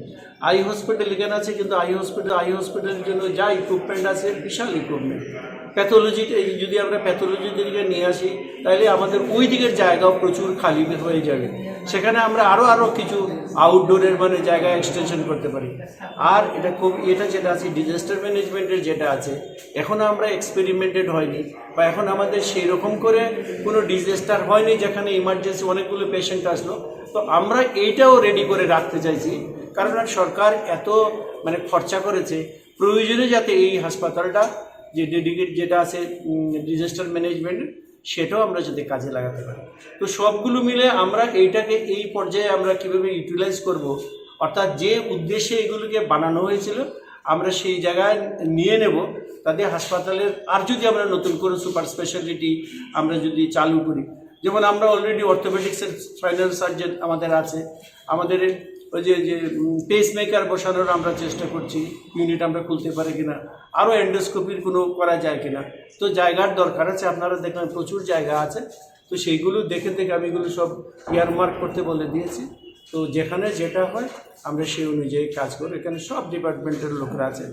আই হসপিটাল এখানে আছে, কিন্তু আই হসপিটাল, আই হসপিটালের জন্য যা ইকুইপমেন্ট আছে, বিশাল ইকুইপমেন্ট। প্যাথোলজি, এই যদি আমরা প্যাথোলজি দিকে নিয়ে আসি, তাহলে আমাদের ওই দিকের জায়গাও প্রচুর খালি হয়ে যাবে। সেখানে আমরা আরও, আরও কিছু আউটডোরের মানে জায়গা এক্সটেনশন করতে পারি। আর এটা খুব, এটা যেটা আছে, ডিজাস্টার ম্যানেজমেন্টের যেটা আছে, এখনও আমরা এক্সপেরিমেন্টেড হয়নি, বা এখন আমাদের সেই রকম করে কোনো ডিজাস্টার হয়নি যেখানে ইমার্জেন্সি অনেকগুলো পেশেন্ট আসলো। তো আমরা এইটাও রেডি করে রাখতে চাইছি, কারণ আর সরকার এত মানে খরচা করেছে, প্রয়োজনে যাতে এই হাসপাতালটা যে ডেডিকেট যেটা আছে ডিজাস্টার ম্যানেজমেন্ট, সেটাও আমরা যাতে কাজে লাগাতে পারি। তো সবগুলো মিলে আমরা এইটাকে এই পর্যায়ে আমরা কিভাবে ইউটিলাইজ করব, অর্থাৎ যে উদ্দেশ্যে এগুলোকে বানানো হয়েছিল আমরা সেই জায়গায় নিয়ে নেব। তাদের হাসপাতালের আর যদি আমরা নতুন করে সুপার স্পেশালিটি আমরা যদি চালু করি, যেমন আমরা অলরেডি অর্থোপেডিক্সের স্পাইনাল সার্জন আমাদের আছে, আমাদের ওই যে যে পেসমেকার বসানোর আমরা চেষ্টা করছি, ইউনিট আমরা খুলতে পারি কিনা, আরও এন্ডোস্কোপির কোনো করা যায় কিনা। তো জায়গার দরকার আছে, আপনারা দেখবেন প্রচুর জায়গা আছে। তো সেইগুলো দেখে দেখে আমি এগুলো সব ইয়ারমার্ক করতে বলে দিয়েছি। তো যেখানে যেটা হয় আমরা সেই অনুযায়ী কাজ করি। এখানে সব ডিপার্টমেন্টের লোকরা আছে,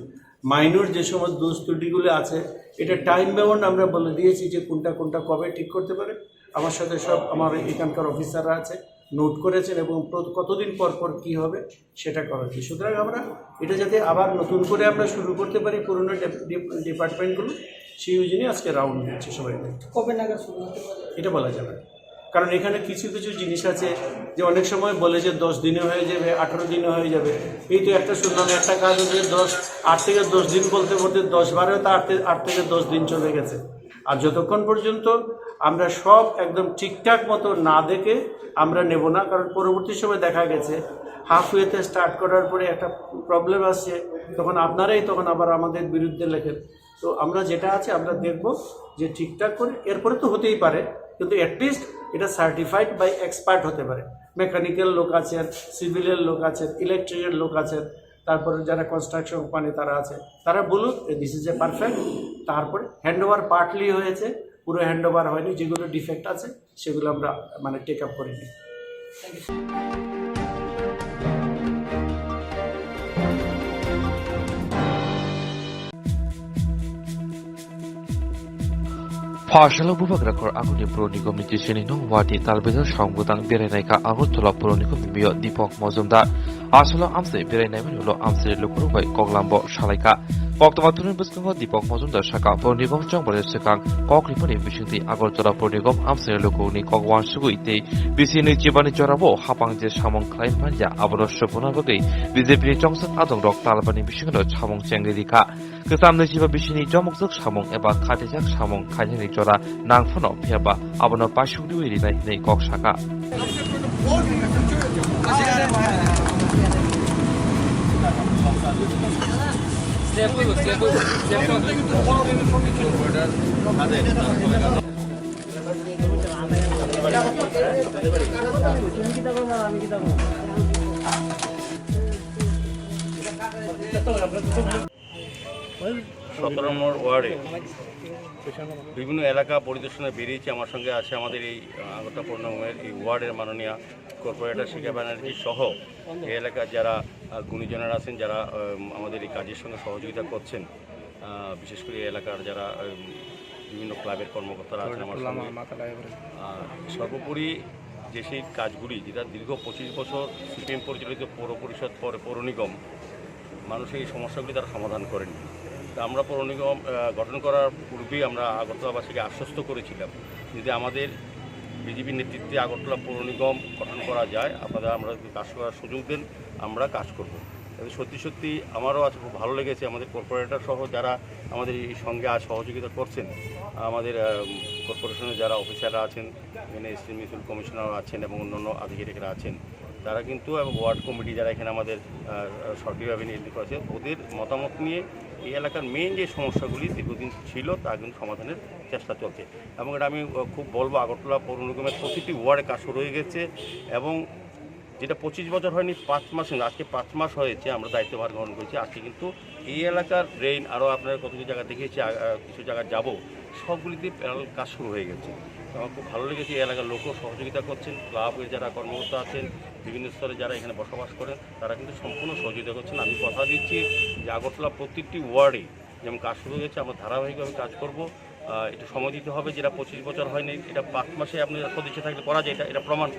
মাইনর যে সমস্ত দোষ ত্রুটিগুলো আছে এটা টাইম বাউন্ড আমরা বলে দিয়েছি যে কোনটা কোনটা কবে ঠিক করতে পারে। আমার সাথে সব আমার এখানকার অফিসাররা আছে, নোট করেছেন এবং প্র- কতদিন পর পর কি হবে সেটা করা হচ্ছে। সুতরাং আমরা এটা যাতে আবার নতুন করে আমরা শুরু করতে পারি পুরোনো ডি- ডি- ডিপার্টমেন্টগুলো, সেই জন্যই আজকে রাউন্ড দিচ্ছে সবাই মিলে। কবে নাগাদ শুরু হতে পারে? এটা বলা যাবে না। কারণ এখানে কিছু কিছু জিনিস আছে যে অনেক সময় বলে যে দশ দিনে হয়ে যাবে, আঠারো দিনে হয়ে যাবে। এই তো একটা শুনলাম, একটা কাজ হচ্ছে দশ, আট থেকে দশ দিন বলতে বলতে দশ বারো তো আট থে- আট থেকে দশ দিন চলে গেছে। আর যতক্ষণ পর্যন্ত আমরা সব একদম ঠিকঠাক মতো না দেখে আমরা নেব না, কারণ পরবর্তী সময় দেখা গেছে হাফওয়েতে স্টার্ট করার পরে একটা প্রবলেম আসছে, তখন আপনারাই তখন আবার আমাদের বিরুদ্ধে লেখেন। তো আমরা যেটা আছে আমরা দেখব যে ঠিকঠাক করে, এরপরে তো হতেই পারে, কিন্তু অ্যাটলিস্ট এটা সার্টিফাইড বাই এক্সপার্ট হতে পারে। মেকানিক্যাল লোক আছেন, সিভিলের লোক আছেন, ইলেকট্রিকের লোক আছেন, তারপরে যারা কনস্ট্রাকশন কোম্পানি তারা আছে, তারা বলুক দিস ইজ এ পারফেক্ট। তারপরে হ্যান্ড ওভার পার্টলি হয়েছে, পুরো হ্যান্ড ওভার হয়নি, যেগুলো ডিফেক্ট আছে সেগুলো আমরা মানে টেক আপ করে নিই। Pharsalo bubagra khor aguni Puro Nigom ni tisini no wati talbeza song bwtang berai naikha Agartala Puro Nigom ni biyo Dipok Mojumdar. Asalo amse berai naimani ulo amse lukurok bai koklambo salaikha. Koktwma thunwi bwskango Dipok Mojumdar saka Puro Nigom chongbolni swkang kok ripani bisingtwi Agartala Puro Nigom amse lukurokni kok wansugwi tei bisini chibani jorabo hapang je samung khlai manya abono supuna bagwi B J P ni chongsak adongrok talbani bisingo samung chengwi rikha. Kwcham naichiba bisini chomokjak samung eba khatijak samung khainani jora nang phano, phiya ba abono paisuk riwi rinai hinwi kok saka. সতেরো নম্বর ওয়ার্ডে বিভিন্ন এলাকা পরিদর্শনে বেরিয়েছি। আমার সঙ্গে আছে আমাদের এই, আহ, আগরতলা পৌর নিগমের এই ওয়ার্ডের মাননীয় কর্পোরেটর শিখা ব্যানার্জি সহ এই এলাকার যারা, আহ, গুণীজনেরা আছেন, যারা, আহ, আমাদের এই কাজের সঙ্গে সহযোগিতা করছেন, আহ, বিশেষ করে এই এলাকার যারা, আহ, বিভিন্ন ক্লাবের কর্মকর্তারা আছেন আমার সঙ্গে। আহ, সর্বোপরি যে সেই কাজগুলি যেটা দীর্ঘ পঁচিশ বছর সিপিএম পরিচালিত পৌর পরিষদ, পৌর, পৌর নিগম মানুষের এই সমস্যাগুলি তারা সমাধান করেনি। তা আমরা পৌর নিগম, আহ, গঠন করার পূর্বেই আমরা আগরতলাবাসীকে আশ্বস্ত করেছিলাম, যদি আমাদের বিজেপির নেতৃত্বে আগরতলা পৌর নিগম গঠন করা যায়, আপনারা আমরা যদি কাজ করার সুযোগ দেন, আমরা কাজ করব। এবং সত্যি সত্যি আমারও আজ খুব ভালো লেগেছে, আমাদের কর্পোরেটর সহ যারা আমাদের এই সঙ্গে আজ সহযোগিতা করছেন, আমাদের, আহ, কর্পোরেশনের যারা অফিসাররা আছেন, এখানে এসটি মিউনিসিপ্যাল কমিশনার আছেন এবং অন্যান্য আধিকারিকরা আছেন, তারা কিন্তু এবং ওয়ার্ড কমিটি যারা এখানে আমাদের, আহ, সক্রিয়ভাবে নিয়োজিত আছে, ওদের মতামত নিয়ে এই এলাকার মেইন যে সমস্যাগুলি দীর্ঘদিন ছিল তা কিন্তু সমাধানের চেষ্টা চলছে। এবং এটা আমি, আহ, খুব বলবো, আগরতলা পৌর নিগমের প্রতিটি ওয়ার্ডে কাজ শুরু হয়ে গেছে এবং যেটা পঁচিশ বছর হয়নি, পাঁচ মাস হয়নি, আজকে পাঁচ মাস হয়েছে আমরা দায়িত্বভার গ্রহণ করেছি। আজকে কিন্তু এই এলাকার ড্রেন আরও আপনারা কতগুলো জায়গা দেখিয়েছি, আ, আ, কিছু জায়গা যাব, সবগুলিতে প্যারালাল কাজ শুরু হয়ে গেছে। তো আমার খুব ভালো লেগেছে, এই এলাকার লোকও সহযোগিতা করছেন, ক্লাবের যারা কর্মকর্তা আছেন, বিভিন্ন স্তরে যারা এখানে বসবাস করেন, তারা কিন্তু সম্পূর্ণ সহযোগিতা করছেন। আমি কথা দিচ্ছি যে আগরতলা প্রত্যেকটি ওয়ার্ডে যেমন কাজ শুরু হয়েছে, আমরা ধারাবাহিকভাবে কাজ করব। আহ, একটু সময় দিতে হবে, যেটা পঁচিশ বছর হয়নি, এটা পাঁচ মাসে আপনি সদিচ্ছা থাকলে করা যায়, এটা, এটা প্রমাণ।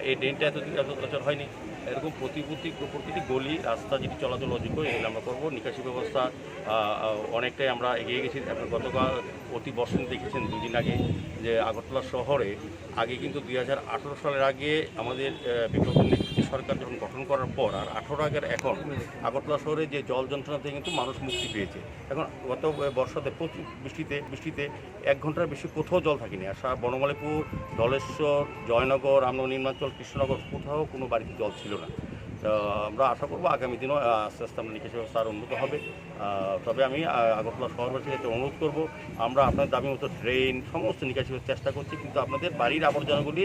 এই ড্রেনটা এত, এত বছর হয়নি, এরকম প্রতি, প্রতি, প্রতিটি গলি রাস্তা যদি চলাচল অযোগ্য হয়, এগুলো আমরা করবো। নিকাশি ব্যবস্থা, আহ, আহ, অনেকটাই আমরা এগিয়ে গেছি। আপনি গতকাল অতি বর্ষণ দেখেছেন দুই দিন আগে যে আগরতলা শহরে আগে কিন্তু দুই হাজার আঠারো সালের আগে আমাদের, আহ, বিপ্লব নেতৃত্বে সরকার যখন গঠন করার পর আর আঠারো আগের এখন আগরতলা শহরে যে জল যন্ত্রণা থেকে কিন্তু মানুষ মুক্তি পেয়েছে। এখন গত বর্ষাতে প্রচুর বৃষ্টিতে, বৃষ্টিতে এক ঘন্টার বেশি কোথাও জল থাকেনি। আর সারা বনমালীপুর, ধলেশ্বর, জয়নগর, আমরা নির্মাঞ্চল, কৃষ্ণনগর কোথাও কোনো বাড়িতে জল ছিল না। তো আমরা আশা করবো আগামী দিনও, আহ, আস্তে আস্তে আমরা নিকাশি ব্যবস্থা আরও উন্নত হবে। আহ, তবে আমি, আহ, আগরতলা শহরবাসীর কাছে অনুরোধ করব, আমরা আপনাদের দাবি মতো ড্রেন, সমস্ত নিকাশি ব্যবস্থার চেষ্টা করছি, কিন্তু আপনাদের বাড়ির আবর্জনাগুলি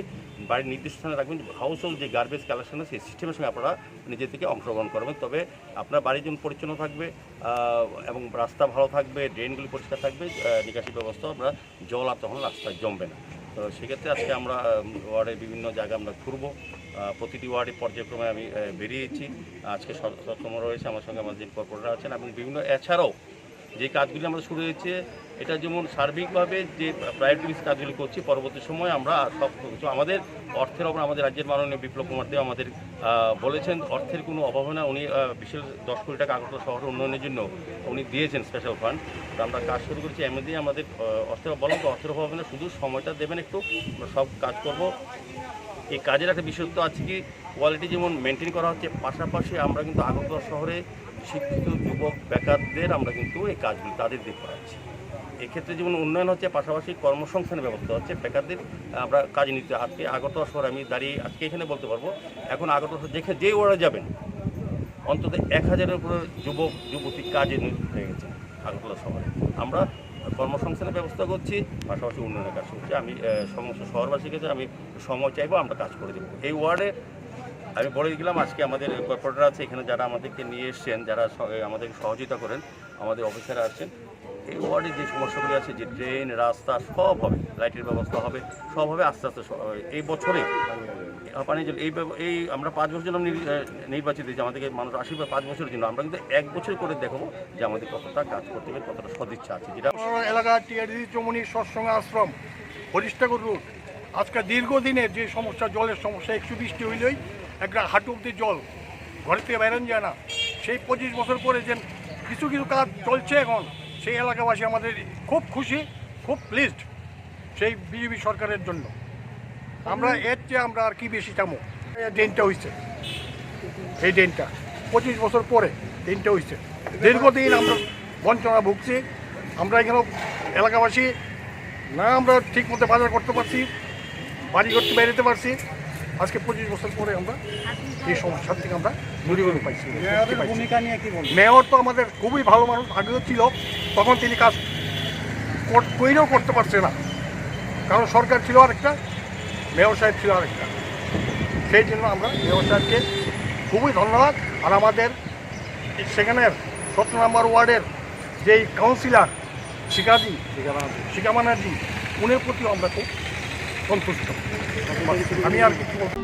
বাড়ির নির্দিষ্ট স্থানে রাখবেন। হাউস হোল্ড যে গার্বেজ কালেকশন আছে, সেই সিস্টেমের সঙ্গে আপনারা নিজে থেকে অংশগ্রহণ করবেন। তবে আপনার বাড়ি যেমন পরিচ্ছন্ন থাকবে, আহ, এবং রাস্তা ভালো থাকবে, ড্রেনগুলি পরিষ্কার থাকবে, আহ, নিকাশি ব্যবস্থা, আমরা জল আর তখন রাস্তায় জমবে না। তো সেক্ষেত্রে আজকে আমরা, আহ, ওয়ার্ডের বিভিন্ন জায়গা আমরা ঘুরবো। আহ, প্রতিটি ওয়ার্ডে পর্যায়ক্রমে আমি, আহ, বেরিয়েছি। আজকে সর-, সরগরম রয়েছে আমার সঙ্গে আমার যে কর্পোরেটর আছেন এবং বিভিন্ন, এছাড়াও যে কাজগুলি আমাদের শুরু হয়েছে, এটা যেমন সার্বিকভাবে যে প্রায়োরিটি বেসিস কাজগুলি করছি, পরবর্তী সময় আমরা সব কিছু আমাদের অর্থের ওপর আমাদের রাজ্যের মাননীয় বিপ্লব কুমার দেব আমাদের, আহ, বলেছেন অর্থের কোনো অভাব হয় না। উনি, আহ, বিশেষ দশ কোটি টাকা আগরতলা শহর উন্নয়নের জন্য উনি দিয়েছেন স্পেশাল ফান্ড। তো আমরা কাজ শুরু করেছি, এমনিতেই আমাদের, আহ, অর্থের, বললাম তো, অর্থের অভাব হয় না, শুধু সময়টা দেবেন একটু, আমরা সব কাজ করব। এই কাজের একটা বিশেষত্ব আছে কি, কোয়ালিটি যেমন মেনটেন করা হচ্ছে, পাশাপাশি আমরা কিন্তু আগরতলা শহরে শিক্ষিত যুবক বেকারদের আমরা কিন্তু এই কাজগুলি তাদের দিয়ে করাচ্ছি। এক্ষেত্রে যেমন উন্নয়ন হচ্ছে, পাশাপাশি কর্মসংস্থানের ব্যবস্থা হচ্ছে বেকারদের। আমরা কাজে নিতে আজকে আগরতলা শহরে আমি দাঁড়িয়ে আজকে এখানে বলতে পারবো, এখন আগরতলা শহর যেখানে, যে ওয়ার্ডে যাবেন, অন্তত এক হাজারের উপরে যুবক যুবতী কাজে নিয়োজিত হয়ে গেছে আগরতলা শহরে। আমরা কর্মসংস্থানের ব্যবস্থা করছি, পাশাপাশি উন্নয়নের কাজ করছি। আমি, আহ, সমস্ত শহরবাসীর কাছে আমি সময় চাইবো, আমরা কাজ করে দেবো। এই ওয়ার্ডে আমি বলে গেলাম, আজকে আমাদের কর্পোরেটর আছে এখানে, যারা আমাদেরকে নিয়ে এসছেন, যারা স-, আমাদেরকে সহযোগিতা করেন, আমাদের অফিসার আসছেন। এই ওয়ার্ডে যে সমস্যাগুলি আছে, যে ড্রেন, রাস্তা, সব হবে, লাইটের ব্যবস্থা হবে, সব হবে আস্তে আস্তে স-, এই বছরে। আহ, পানি জল, এই ব্যব-, এই আমরা পাঁচ বছর জন্য নির-, আহ, নির্বাচিত হয়েছি, আমাদেরকে মানুষ আশীর্বাদ পাঁচ বছরের জন্য। আমরা কিন্তু এক বছর করে দেখাবো যে আমাদের কতটা কাজ করতে হবে, কতটা সদিচ্ছা আছে, যেটা আমার এলাকা টিআরডি চৌমুহনী সৎসঙ্গ আশ্রম হরিশ ঠাকুর রোড। আজকে দীর্ঘদিনের যে সমস্যা, জলের সমস্যা, একটু বৃষ্টি হইলেই একটা হাঁটু অব্দি জল, ঘরে থেকে বাইরন যায় না। সেই পঁচিশ বছর পরে যে কিছু কিছু কাজ চলছে এখন, সেই এলাকাবাসী আমাদের খুব খুশি, খুব প্লিজড সেই বিজেপি সরকারের জন্য। আমরা এর চেয়ে আমরা আর কি বেশি চাবো? এই ড্রেনটা হইছে, এই ড্রেনটা পঁচিশ বছর পরে ড্রেনটা হইছে। দীর্ঘদিন আমরা বঞ্চনা ভুগছি। আমরা এখানে এলাকাবাসী না আমরা ঠিক মতো বাজার করতে পারছি, বাড়ি করতে বেরোতে পারছি। আজকে পঁচিশ বছর পরে আমরা এই সমস্যার থেকে আমরা দূরীভূত পাইছি। মেয়রের ভূমিকা নিয়ে কি বলবেন? মেয়র তো আমাদের খুবই ভালো মানুষ, আগেও ছিল, তখন তিনি কাজ কর-, কইলেও করতে পারছে না, কারণ সরকার ছিল আরেকটা, মেয়র সাহেব ছিল আরেকটা। সেই জন্য আমরা মেয়র সাহেবকে খুবই ধন্যবাদ। আর আমাদের সেখানের সতেরো নম্বর ওয়ার্ডের যেই কাউন্সিলর শিকাজি, শিকা ব্যানার্জি, উনির প্রতিও আমরা খুব সন্তুষ্ট। আমি আর কিছু বলতে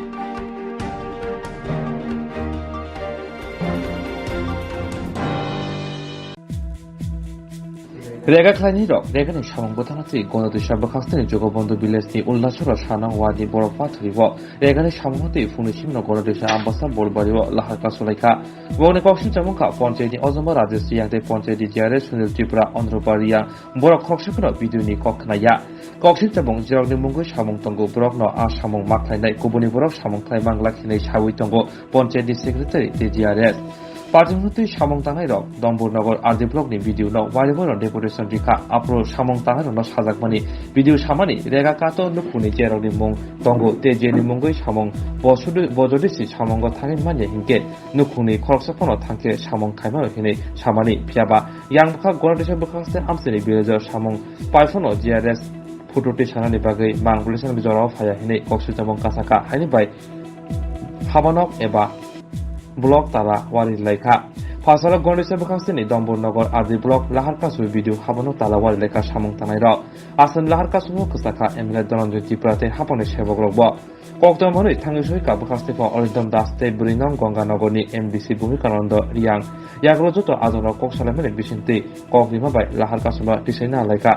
Rega khlainai rok, Regani samung bwthana twi Gonda twisa bwkhak sni Jogobondhu village ni Ulnachoro Sanang ward ni borok pathori o Regani samung twi phunui simno Gonda twisa Ambasa Bolbari o lahar kasu lai kha. Bokni kok singcha wngkha Ponchayat ni Ojomba Rajesh Riyang tei Ponchayat ni J R S Sunil Tripura Onurupha Riyang. Borok khoroksa phano video ni kok khna ya. Kok singcha bung jirok ni mungwi samung tongo, borok no a samung ma khlainai, kubuni borok samung khlai mang glak hinwi sawi tongo Ponchayat ni Secretary tei J R S. Party hwnwi twi samung tangnai rok Dombur Nogor R D block ni video no wairwi no deputation rikha. Aphuru samung tangnai rok no sajakmani video samani Rega kato nukhungni je rok ni mung tongo tei je ni mungwi samung bojodi-, bojodi si samungo thangwi manya hinkhe nukhungni khoroksa phano thangkhe samung khaimano hinwi samani. Phiyaba yang bwkha Gonda twisa bwkhak se amchaini village o samung pai phano J R S photo twi sanani bagwi mang bwlwisa jorao phaiya hinwi kok swijamung kasakha haini bai habanok eba block tala wari lai kha. Phasalo Gonda twisa bwkhak sini Dombur Nogor R D block lahar kasu video habanok tala wari lai kha samung tangnai rok. Aswk lahar kasu o kwchakha M L A Dhananjoy Tripura tei haphangni sebok rok bo. Kokthai manwi thangwi soi ka bwkhak sipho Arindam Das tei bwrwi nong Ganga Nogor ni M D C Bhumikananda Riyang. Yagulo joto ajongrok kok salaimani bisingtwi kok rima bai lahar kasumno tisaina alaikha.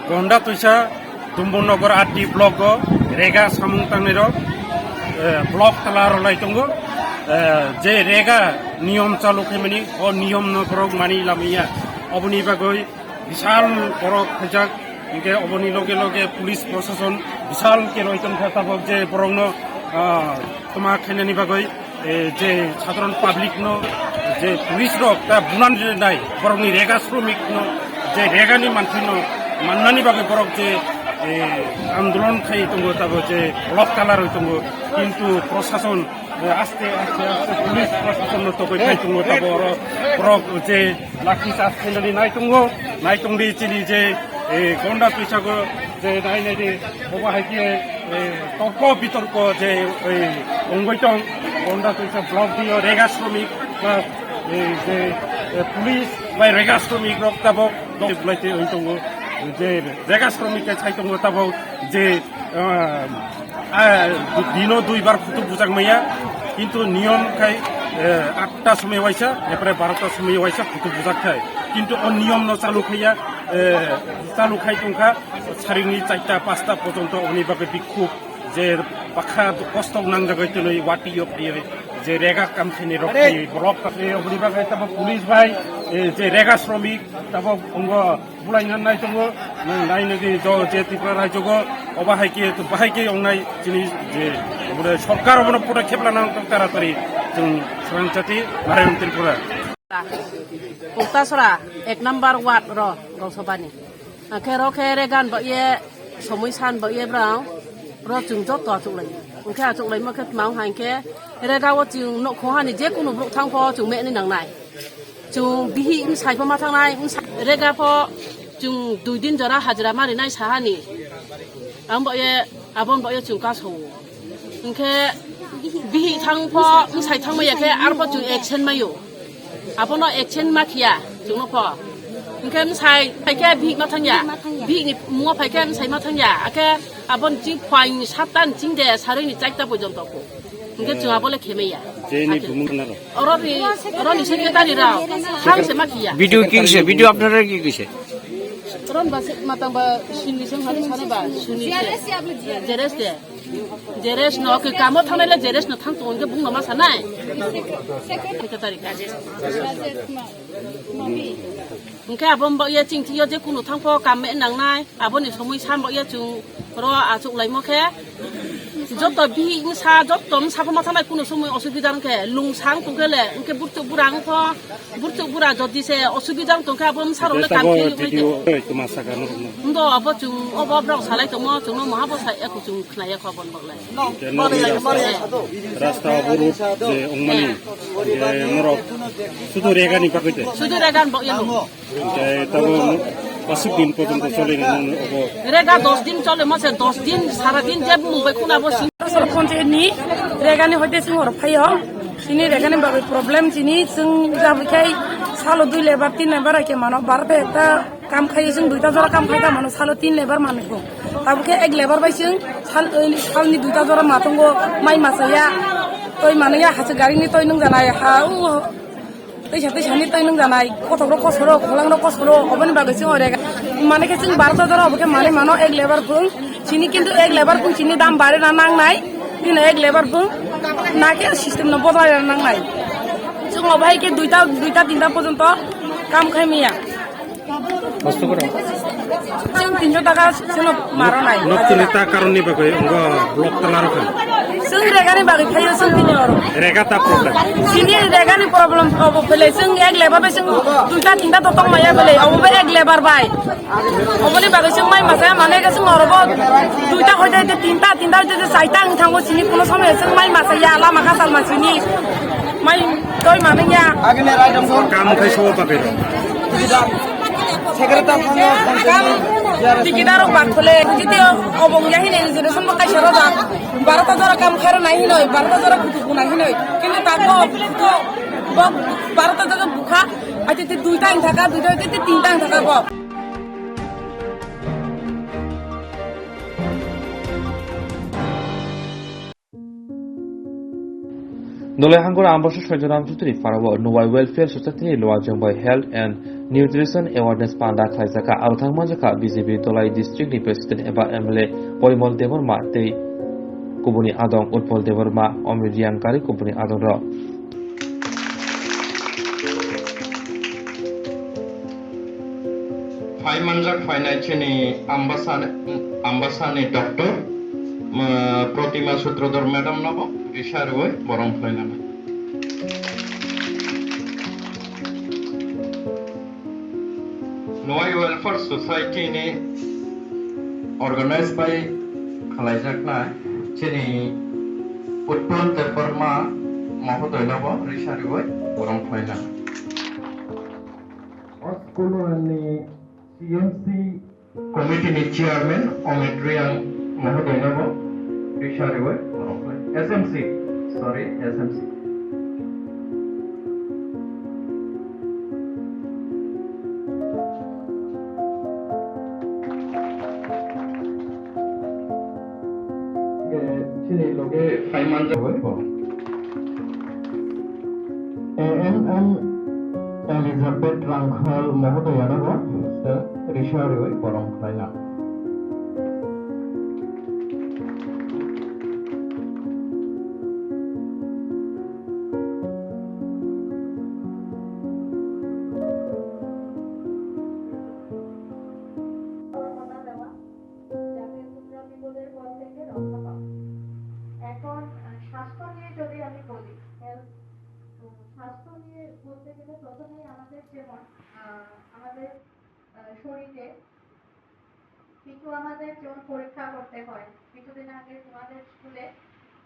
Gonda Twisa Dumbur Nogor R D block o rega samung tangnai rok, eh, block tala rwlai tongo. Eh, je rega niyom chalu khaimani, o niyom no borok mani lamaya. Oboni bagwi bisal borok khaijak, hinkhe oboni loge loge police prosason bisal ke roi tongkha tabok je borokno, ah, khoma khainani bagwi, eh, je sadharon public no je police rok ta bunan nai borokni rega sromik no je regani manthai no mannani bagwi borok je, eh, andolon khai tongo tabok je block tala roi tongo kintu prosason, eh, aste aste aste police prosason no tokoi khai tongo tabok oro borok je Laki chas khainani nai tongo, nai tongdi chini je, eh, Gonda Twisago je nai nai di, bobo hai khe, eh, torko bitorko je, eh, wngwi tong, Gonda Twisa block dio rega sromik plus, eh, je, eh, police bai rega sromik rok tabok dok blai te wng tongo, je rega sromik khe sai tongo tabok je, ah, ah, dino duibar phutu bujak maya, kintu niyom khai, eh, atta somoi waisa, epre barota somoi waisa phutu bujak khai. Kintu o niyom no chalu khaiya, eh, chalu khai tongkha, sarini charta pasta porjonto oni bagwi bikhuk je bakha kostok nangjagwi twnwi wati yok diye je rega kam khaini rok borok, eh, oboni bagwi tamo police bai, eh, je rega sromik tamo ongo Bulai nang nai tongo, nang nai nagi jo je Tripura rajyo go, oba hai ke, bahai ke ongnai chini je, obo de sorkar obono podokkhep lana tong taratari chwng swrang chati Narayan Tripura. Uktasora ek number ward ro Gausabani. Akhe ro khe regan ba ye somoi san ba ye brao ro chwng joto achuk lai. Ungkhe achuk lai ma khe tmang hai khe rega o chwng nok khong hani je kunu bruk thang pho chwng me ni nang nai. Chwng bihik bwsai pho ma thangnai, bwsa-, rega pho chwng dui din jora hajira ma rinai sahani. Ang bo ye, abon bo ye chwng kaso. Hwnkhe bihik thang pho, bwsai thang ma ya khe, ar pho chwng action mayo. Abono action ma khiya, chwngno pho. Hwnkhe bwsai phai khe bihik ma thang ya. Bihik ni mungwa phai khe bwsai ma thang ya. Akhe abon ching phuaing satta ni ching de sarui ni chaita porjonto pho. Hwnkhe chwng abole khemai ya. Jeni bumung naro. Oro ni, oro ni secretary rao. Thang se ma khiya. Video ki kise? Video apnara ki kise? Oro ba se matang ba sini se hani sani ba sini se. Jeres de. Jeres no ke kamo thangnai le jeres no thang tongo hwnkhe bung no ma sanai. Secretary. Hwnkhe abo mbak ye ching thio je kunu thang pho kam me nang nai. Aboni somoi sa mbak ye chwng ro achuk lai mo khe. Joto bihik bwsa, joto bwsa pho ma thangnai, kunu somoi osubida wngkhe, lungsang tongkhe le, wngkhe burchuk bura wngkho, burchuk bura jodi se osubida wng tongkhe abo bwsa rok le kam khe yogwi de. Ndo abo chwng, obo borok salai tongmo, chwngno maha bo sai, eko chwng khna ya kho aboni bagwi. Rasta oboruk je wngmani, je norok sudu regani bagwi de. Sudu regan bo yano. Hwnkhe tabuk aswk din porjonto choli rwnani obo. Rega dos din chole mase, dos din, sara din je bumung bai khuna bo sing. Sor ponchayat ni regani hoite sing hor phaio. Chini regani bagwi problem chini, chwng jabwi khai salo dui lebar, tin lebar hai khe mano. Baro ekta kam khai chwng duita jora kam khai ta mano, salo tin lebar manwi kho. Tabuk khe ek lebar bai chwng sal, salni duita jora ma tongo, mai ma chaya. Toi manwi ya, hachwk gari ni toi nung janai ha, u Teisa teisa ni tei nung janai, kothok rok kosoro, kholang rok kosoro, oboni bagwi chwng orega. Mane khe chwng baro jora obo khe manwi mano ek lebar bung, chini kintu ek lebar bung chini dam bare na nang nai, tini ek lebar bung na khe system no bodolai na nang nai. Chwng obo hai khe duita, duita tinta porjonto kam khai maya. Chwng tinso taka chwngno maro nai. Nok tini ta karonni bagwi wngkha block tala rokha. Chwng regani bagwi phaio chwng tini oro. Rega ta problem. Chini regani problem obo phele chwng ek lebar bai chwng duita tinta to tongmaya phele obo bai ek lebar bai. Oboni bagwi chwng mai masa mane ga chwng oro bo duita hoite hoite tinta, tinta hoite hoite chaita wng thango chini kuno somoi chwng mai masa ya lama kasal ma chini. Mai toi mane ya. Kam khai sobo bagwi. Secretary Ticket aro bathole, jiti obong ya hinoi, jene sombo kaisa rojak, baro ta jora kam khairo nai hinoi, baro ta jora kutuk nai hinoi, kintu tako bo baro ta jora bukha, ati ti duita ang thaka, duita ati ti tinta ang thaka bo. Dholai hangkor Ambasa Saitram Chowdhury Parao Nuwai Welfare Society ni luajwng bai Health and Nutrition Awareness panda khlaijak kha. Aro thangma jakha B J P Dholai District ni President eba M L A Porimol Debbarma tei kubuni adong Utpal Debbarma, Omir Riang kari kubuni adong rok. Phai manjak phainai chini Ambasani, Ambasani doctor, ma, Protima Sutradhar madam nobo risa rwui borom khlainani. Nuwai Welfare Society ni organize bai khlaijaknai chini Utpal Debbarma mohodoinobo risa rwui borom khlainani. O school ni C M C committee ni chairman Omit Riang mohodoinobo risa rwui S M C, sorry, S M C. Chini loge phai manjak bai bo. A M M Elizabeth Rangkhal mohodoyano bo risa rwui borom khlaina. যাতে তোমরা বিপদের পথ থেকে রক্ষা পাও। এখন, আহ, স্বাস্থ্য নিয়ে যদি আমি বলি, health, তো স্বাস্থ্য নিয়ে বলতে গেলে প্রথমেই আমাদের যেমন, আহ, আমাদের, আহ, শরীরে কিছু আমাদের যেমন পরীক্ষা করতে হয়, কিছুদিন আগে তোমাদের স্কুলে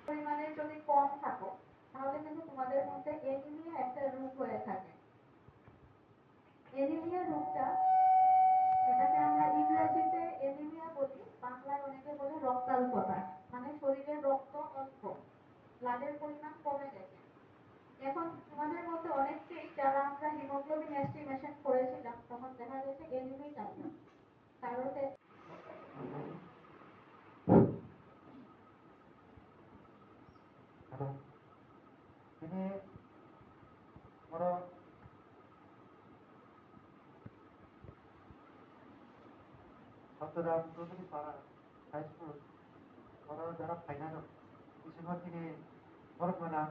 পরিমাণে যদি কম থাকো, তাহলে কিন্তু তোমাদের মধ্যে অ্যানিমিয়া একটা রোগ হয়ে থাকে। অ্যানিমিয়া রোগটা, এটাকে আমরা ইংরেজিতে অ্যানিমিয়া বলি, বাংলায় অনেকে বলে রক্তাল্পতা, মানে শরীরে রক্ত অল্প, ব্লাডের পরিমাণ কমে গেছে। এখন তোমাদের মধ্যে অনেকেই, যারা আমরা হিমোগ্লোবিন এস্টিমেশন করেছিলাম, তখন দেখা গেছে অ্যানিমিক আছে। কারোর ক্ষেত্রে Hello. Tini oro Satyaram Chaudhary Para High School oro jara phainai rok bisingo tini borok gana,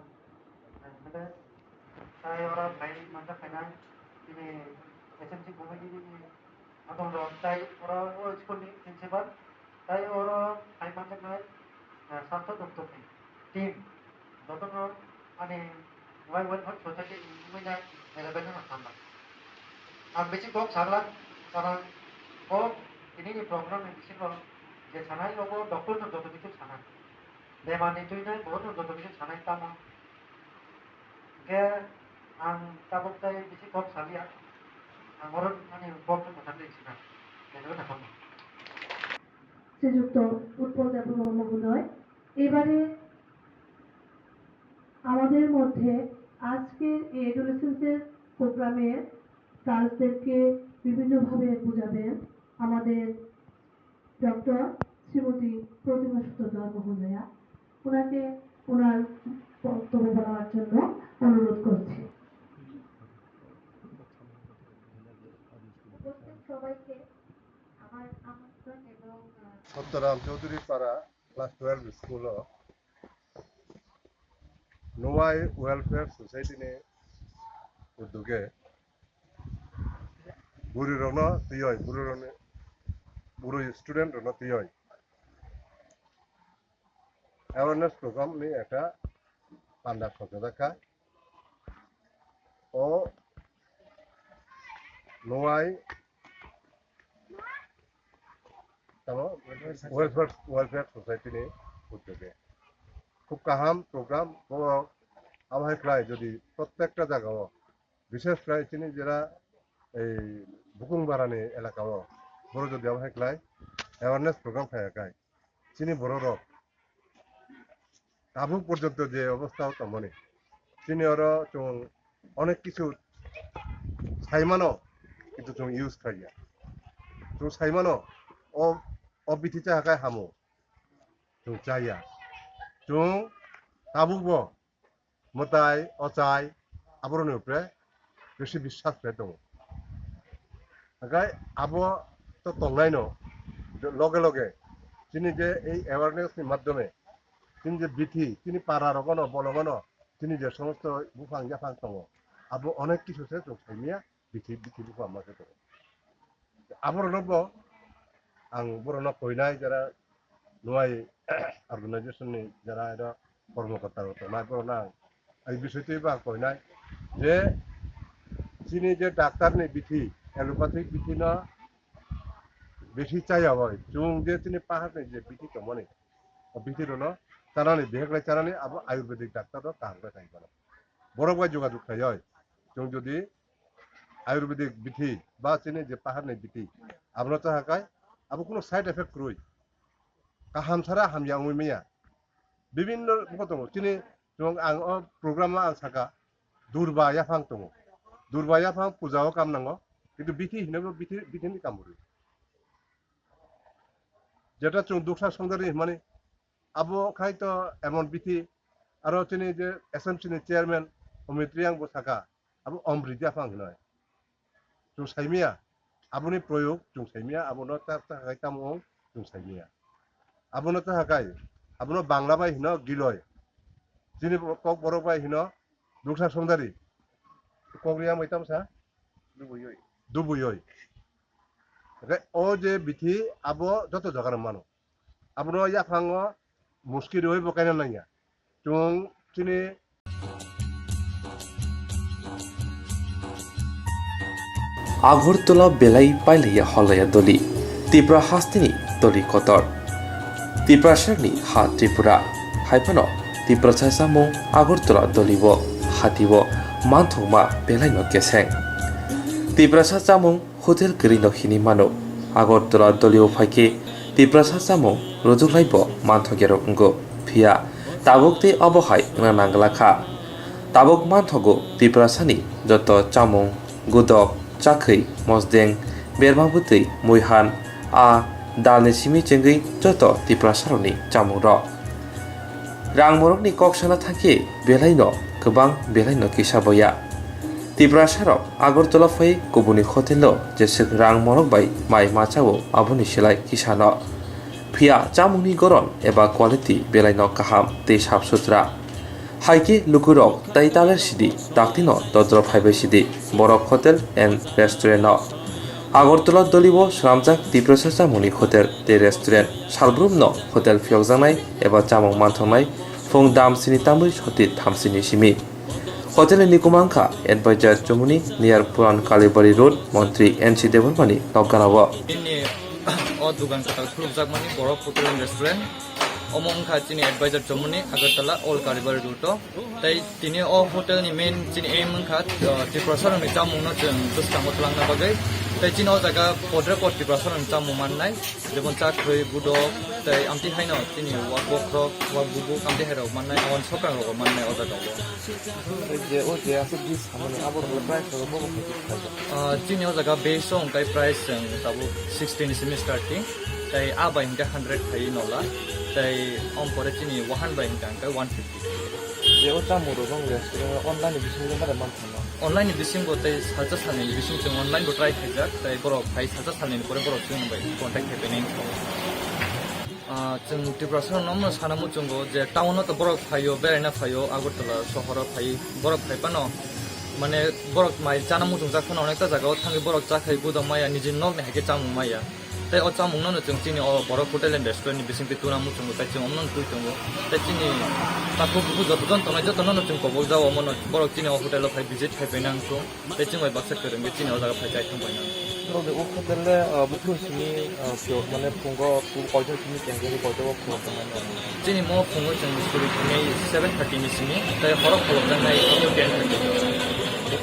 eh, mele tai oro phai manjak phainai tini S M C committee ni adong rok tai oro o school ni principal tai oro phai manjaknai, eh, sastho doptor ni team jotono ani Nuwai Welfare Society ni wngwi nai eleven no sambai. Ang bisi kok sagla, karon o tini ni program ni bisingo je sanai obo doctor no joto kichu sanai. Bemar ni twi nai bo no joto kichu sanai tamo. Hingke ang tabuk tai bisi kok salia. Ang oro ani kok no kwthang ri sina. Beno na kamo. শ্রীযুক্ত উৎপল দেববর্মা মহোদয়, এবারে আমাদের মধ্যে আজকের এই অ্যাডোলেসেন্সের প্রোগ্রামের কালচারকে বিভিন্নভাবে বুঝাবেন আমাদের ডক্টর শ্রীমতী প্রতিমা সূত্রধর মহোদয়া। ওনাকে ওনার বক্তব্য বলার জন্য অনুরোধ করছি। উপস্থিত সবাইকে আমার আমন্ত্রণ এবং, আহ, সত্যরাম চৌধুরী পাড়া class twelve school o Nuwai Welfare Society ni uddoge bwrwi rokno twiwi, bwrwi rokni, bwrwi student rokno twiwi awareness program ni ekta panda sokjak kha. O Nuwai tamo Welfare, Welfare Society ni uddoge. Khub kaham program, bo abo hai khlai jodi prottekta jaga o, bishesh khlai chini jera ei Bukung Barani elaka o, boro jodi abo hai khlai awareness program khai khai, chini borok rok tabuk porjonto je obostha o tongmani, chini oro chwng onek kisu saimano, kintu chwng use khaiya. Chwng saimano, o, o bithi cha hakai hamo, chwng chaya. Chwng tabuk bo mwtai, ochai, aboroni upre besi biswas khlai tongo. Hakai abo to tongnaino, loge loge chini je ei awareness ni madhyome chini je bithi, chini para rogono, bolongono chini je somosto buphang yaphang tongo, abo onek kisu se chwng saimaya, bithi, bithi buphang ma se tongo. Aborokno bo ang borokno koinai jara nuai organization ni jara ero kormokorta rok tongnai borokno ang, ang bisoi twi bo ang koinai je chini je doctor ni bithi, allopathic bithi no bithi chaya bai chwng je chini pahar ni je bithi tongmani, o bithi rok no chanani, beheklai chanani abo ayurvedic doctor rok kaham khe khai mano. Borok bai jogajog khai oi chwng jodi ayurvedic bithi ba chini je pahar ni bithi, abono cha hakai abo kuno side effect kwrwi, kaham sara hamya wngwi manya. Bibinno bo tongo chini, chwng ang o program o ang saka durba yaphang tongo, durba yaphang puja o kam nango, kintu bithi hinwi bo bithi, bithi ni kam rwi. Jeta chwng duksa songdari hwnmani, abo khai to emon bithi, aro chini je S M C ni chairman Amit Riyang bo saka, abo omriti aphang hinoi. Chwng saimaya, aboni proyog chwng saimaya, abono ta, ta hai tamo ong chwng saimaya. Abono ta hakai, abono Bangla bai hino giloi. Chini bo-, kok borok bai hino duksa songdari. Kok riya mai tamsa? Dubuyoi. Dubuyoi. Hwnkhe o je bithi abo joto jagano mano. Abono yaphango muski riwi bo kaina nangya. Chwng chini Agartala belai pailaiya holaiya doli, Tipra hasteni doli kotor. Tiprasarni ha Tripura, haiphano Tiprasa chamung Agartala dolibo hatibo manthokma belaino keseng. Tiprasa chamung hotel kwrwino hinwi mano. Agartala dolio phaikhe Tiprasa chamung rwjuklaibo manthokya rok wngo. Phiya tabuk tei obo hai wngna nangla kha. Tabuk manthogo Tiprasani joto chamung, gudok, chakhwi, mosdeng, berma bwtwi, muihan, a dalni simi chengwi joto Tiprasarokni chamungrok. Rang morokni kok sana thangkhe belaino kwbang belaino kisa boya. Tiprasarok Agartala phai kubuni hotelo jeswk rang morok bai mai machao aboni silai kisano. Phiya chamungni goron eba quality belaino kaham tei sap sutra. Haikhe lukurok tai taler sidi, daktino dodro phaibai sidi Borok Hotel and Restaurant-o. Agartala dolibo swnamjak Tiprasa chamungni hotel tei restaurant, salbrumno hotel phiyokjaknai eba chamung manthoknai phung dam sini tamwi soti thamsini simi. Hotelni nikuma wngkha Advisor Chomoni, near Puran Kalibari Road, Montri N C Debbarmani nokganao. Bini o dogan kwtal khulukjakmani Borok Hotel and Restaurant. Omo wngkha chini Advisor Chomoni, Agartala, Old Kalibari Road-o. Tei tini o hotel ni main chini aim wngkha, uh, Tiprasa rokni chamung no chwng bwskango twlangna bagwi. Tei chini o jaga podre pod Tiprasa rokni chamung mannai, jemon chakhwi, budok, tei amtwi haino chini wak bokhorok, wak bubuk, amtwi hai rok mannai, aboni sokrang rok mannai o jaga o. Je o je aswk dis samani abo price rok bo bo khaijak. Ah, chini o jaga base o hwnkhe price chwng tabuk sixty ni simi starting, tei a bai hwnkhe hundred khai nola, tei om pore chini wahan bai hwnkhe hwnkhe one fifty. Je o chamung rok bang restaurant online ni bisingo bare man thangma. Online ni bisingo tei salsa salni ni bising chwng online bo try khaijak, tei borok phai salsa salni ni pore borok chwng bai contact khai painai wngkha. Ah, chwng Tiprasa rokno omo sana muchungo je town o to borok phaio, beraina phaio, Agartala sohoro phai, borok phai phano mane borok mai chana muchungjak phano onekta jaga o thangwi borok chakhai budok maya, nijini nokni hai khe chamung maya. Tei o chamung no chwng chini o Borok Hotel and Restaurant ni bisingtwi tuna muchungo, tei chwng omono twi tongo. Tei chini takhuk bukhuk joto jon tongnai joto no chwng kobok jao, omono borok chini o hotel o phai visit khai paina wngkhu. Tei chwng bai baksa kwrwngwi chini o jaga phai chai thang paina. Norok de o hotel le, ah, buphuru simi, ah, phiyok mane phungo koito simi tengkhe koito o phungo tongnai norok. Chini mo phungo chwng suri thangwi seven thirty ni simi, tei horo kholopjaknai ten thirty.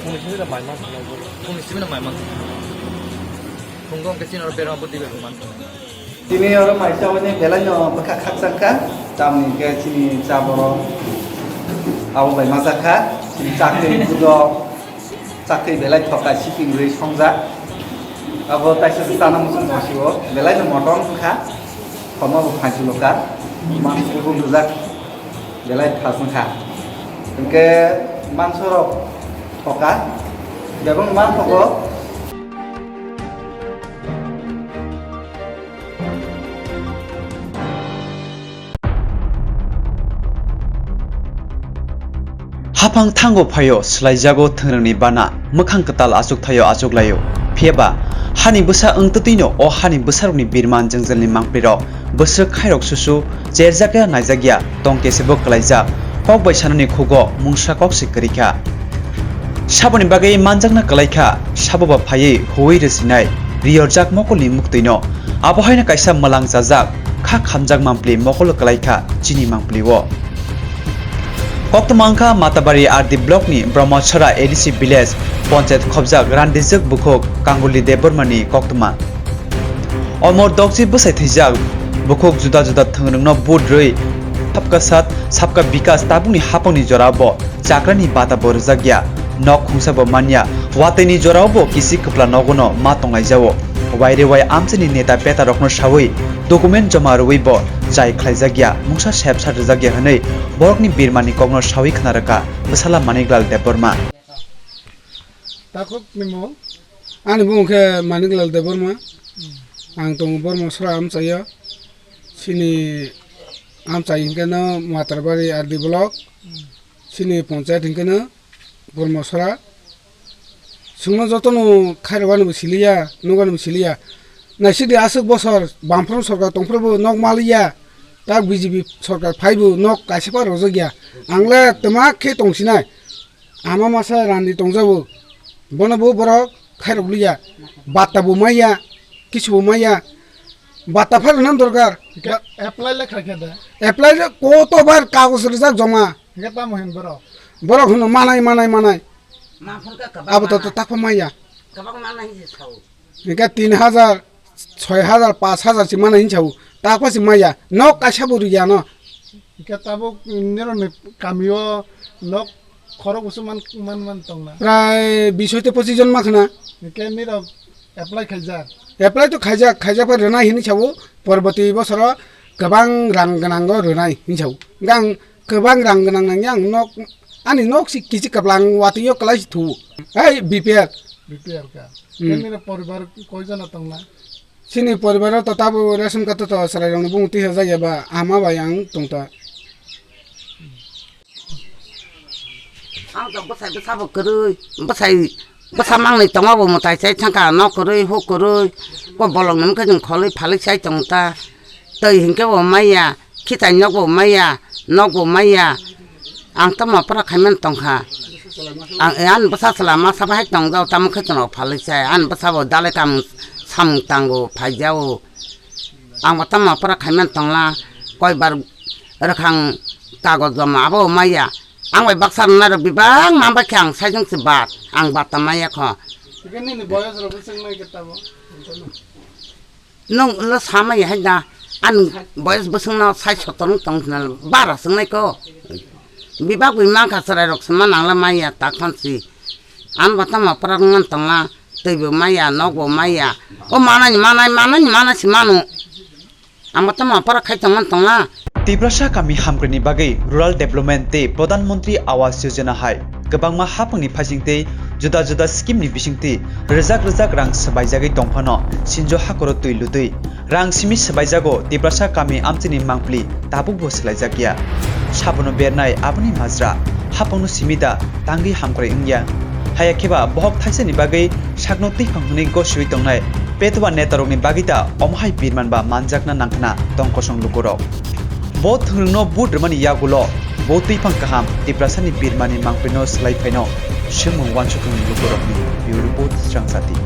Phungni simi da mai ma thangnai bo. Phungni simi da mai ma thangnai. Phungo hwnkhe chini oro berma bwtwi bai rwmani. Tini oro mai chawani belai no bwkha khakchang kha, tamni hwnkhe chini cha borok abo bai majak kha, chini chakri budok, chakri belai thoka siping rwi songjak. Abo taisa se chana muchung mosio belai no motom wngkha, khorma bo phaisulo kha, mangsi bo bujak. Belai thas wngkha. Hwnkhe mansorok thoka, bebak manthogo. Haphang thango phaio, swlaijago thwngrwngni bana, mwkhang kwtal achuk thaio achuk laio. Phiyaba hani bwsa wng twtwino o hani bwsarokni birman jwngjalni mangprirok, bwswk khairok susu, cherjakya naijakya, tong kesebo kwlaijak, kok bai sanani khugo mungsa kok se kwrwi kha. Saboni bagwi manjakna kwlai kha, sabo ba phaiwi huwi rwsinai, riyorjak mokolni muktwino. Abo haino kaisa mwlang chajak, kha khamjak mampli mokolo kwlai kha chini mampli o. Koktwma wngkha Matabari R D block ni Brahmachara A D C village ponchayat khobjak Randijwk bukhuk Kanguli Debbarma ni koktwma. Omor Dokchi bwsai thwijak bukhuk juda juda thwngrwngno vote rwi Sabka Sath Sabka Vikas tabukni haphangni jorao bo chakrani bata bo rwjakya, nok khungsa bo manya, watwi ni jorao bo kisi kwpla nogo no ma tonglaijao. Waire wai amchaini neta beta rokno sawi document joma rwui bo chai khlaijakya, mungsa sep sat rwjakya hwnwi borokni birmani kokno sawi khna rwkha bwsala Maniklal Debbarma. Takhuk ni mung? Ani bumung khe Maniklal Debbarma. Ang tongo Bormosora amchaio. Chini amchai hinkhe no Matarbari R D block. Chini ponchayat hinkhe no Bormosora. Chwngno jotono khairokgani bo siliya, nukgani bo siliya. Naisidi aswk bosor Bamfront sorkar tongphuru bo nok maliya, tak B J P sorkar phaibo nok kaisa pha rojak ya. Ang le twma khe tongsinai. Ama masa randi tongjago. Bono bo borok khairok liya. Batta bo maya, kisu bo maya. Batta pha rwna dorkar. Hingke apply le khaikhe de? Apply le koto bar kagoj rijak joma. Hingke tamo hin borok? Borok hino manai, manai, manai. Abo to, to takho maya. Kwbangma nai se sao. Hingke tin hajar, soi hajar, pas hajar si mana hin sao. Takho si maya. Nok kaisa bo riya no. Hingke tabuk nironi kamio nok khorok busu man, man, man tongna? Prai bis hoite pochis jon ma khna. Hingke nirok apply khaijak? Apply to khaijak, khaijak pha rwnai hinwi sao. Porboti bosoro kwbang rang gwnango rwnai hinwi sao. Hingke ang kwbang rang gwnang nangya ang nok, ani nok si kichi kwblang watwi o kwlai si thu. Hai B P L. B P L ka. Hmm. Khe nini poribar koi jona tongna? Chini poribaro to tabo ration card to chwrairokni bumung tisa jak ya ba ama bai ang tongta. Ang to bwsai bwsa bo kwrwi, bwsai bwsa mangnwi tongma bo mwtai chai thangkha, nok kwrwi, huk kwrwi, ko bolongni mokhe chwng kholwi phalwi chai tongta. Twi hinkhe bo maya, khitai nok bo maya, nok bo maya. Ang tamo pora khaiman tongkha. Ang, ani bwsa chwla masa bahai tongjago, tamo khe chwng rok phalwi chai. Ani bwsa bo dalai tamo samung tango, phaijago. Ang bo tamo pora khaiman tongla, koi bar rwkhang kagoj joma abo maya. Ang bai baksa rwnairok bibang mang bai khe ang saichung se bat, ang bat ta maya kho. Hingke nini boyos rok bwswk nai khe tabo? Nwng ulo samai hai da, ani boyos bwswk no sai sotor wng tong khna bara swng nai ko. Bibak bai mang kha chwrai rok se ma nang la maya ta khon si. Ang bo tamo prak ngan tong la, twi bo maya, nok bo maya. O manai, manai, manai, manai si manu. Ang bo tamo pora khai tongmani tongla. Tiprasa kami hamkrai ni bagwi Rural Development tei Pradhan Mantri Awas Yojana hai kwbangma haphangni phaising tei juda juda scheme ni bisingtwi rwjak rwjak rang swbaijagwi tongphano sinjo hakoro twi lutwi rang simi swbaijago Tiprasa kami amchini mangpli tabukbo swlaijakya. Sabono bernai aboni majra haphangno simi da tangwi hamkrai wngya. Haya kheba bohok thaisani bagwi sakno twiphang hwnwi gosiwi tongnai petwa netarokni bagwi ta omo hai birman ba manjakna nangkhna tong kosong lukurok. Bo thwngrwngno vote rwmani yagulo bo twiphang kaham Tiprasani birmani mangpirno swlai phaino swngmung uansukmung lukurokni. Bureau Report, Srang Jati.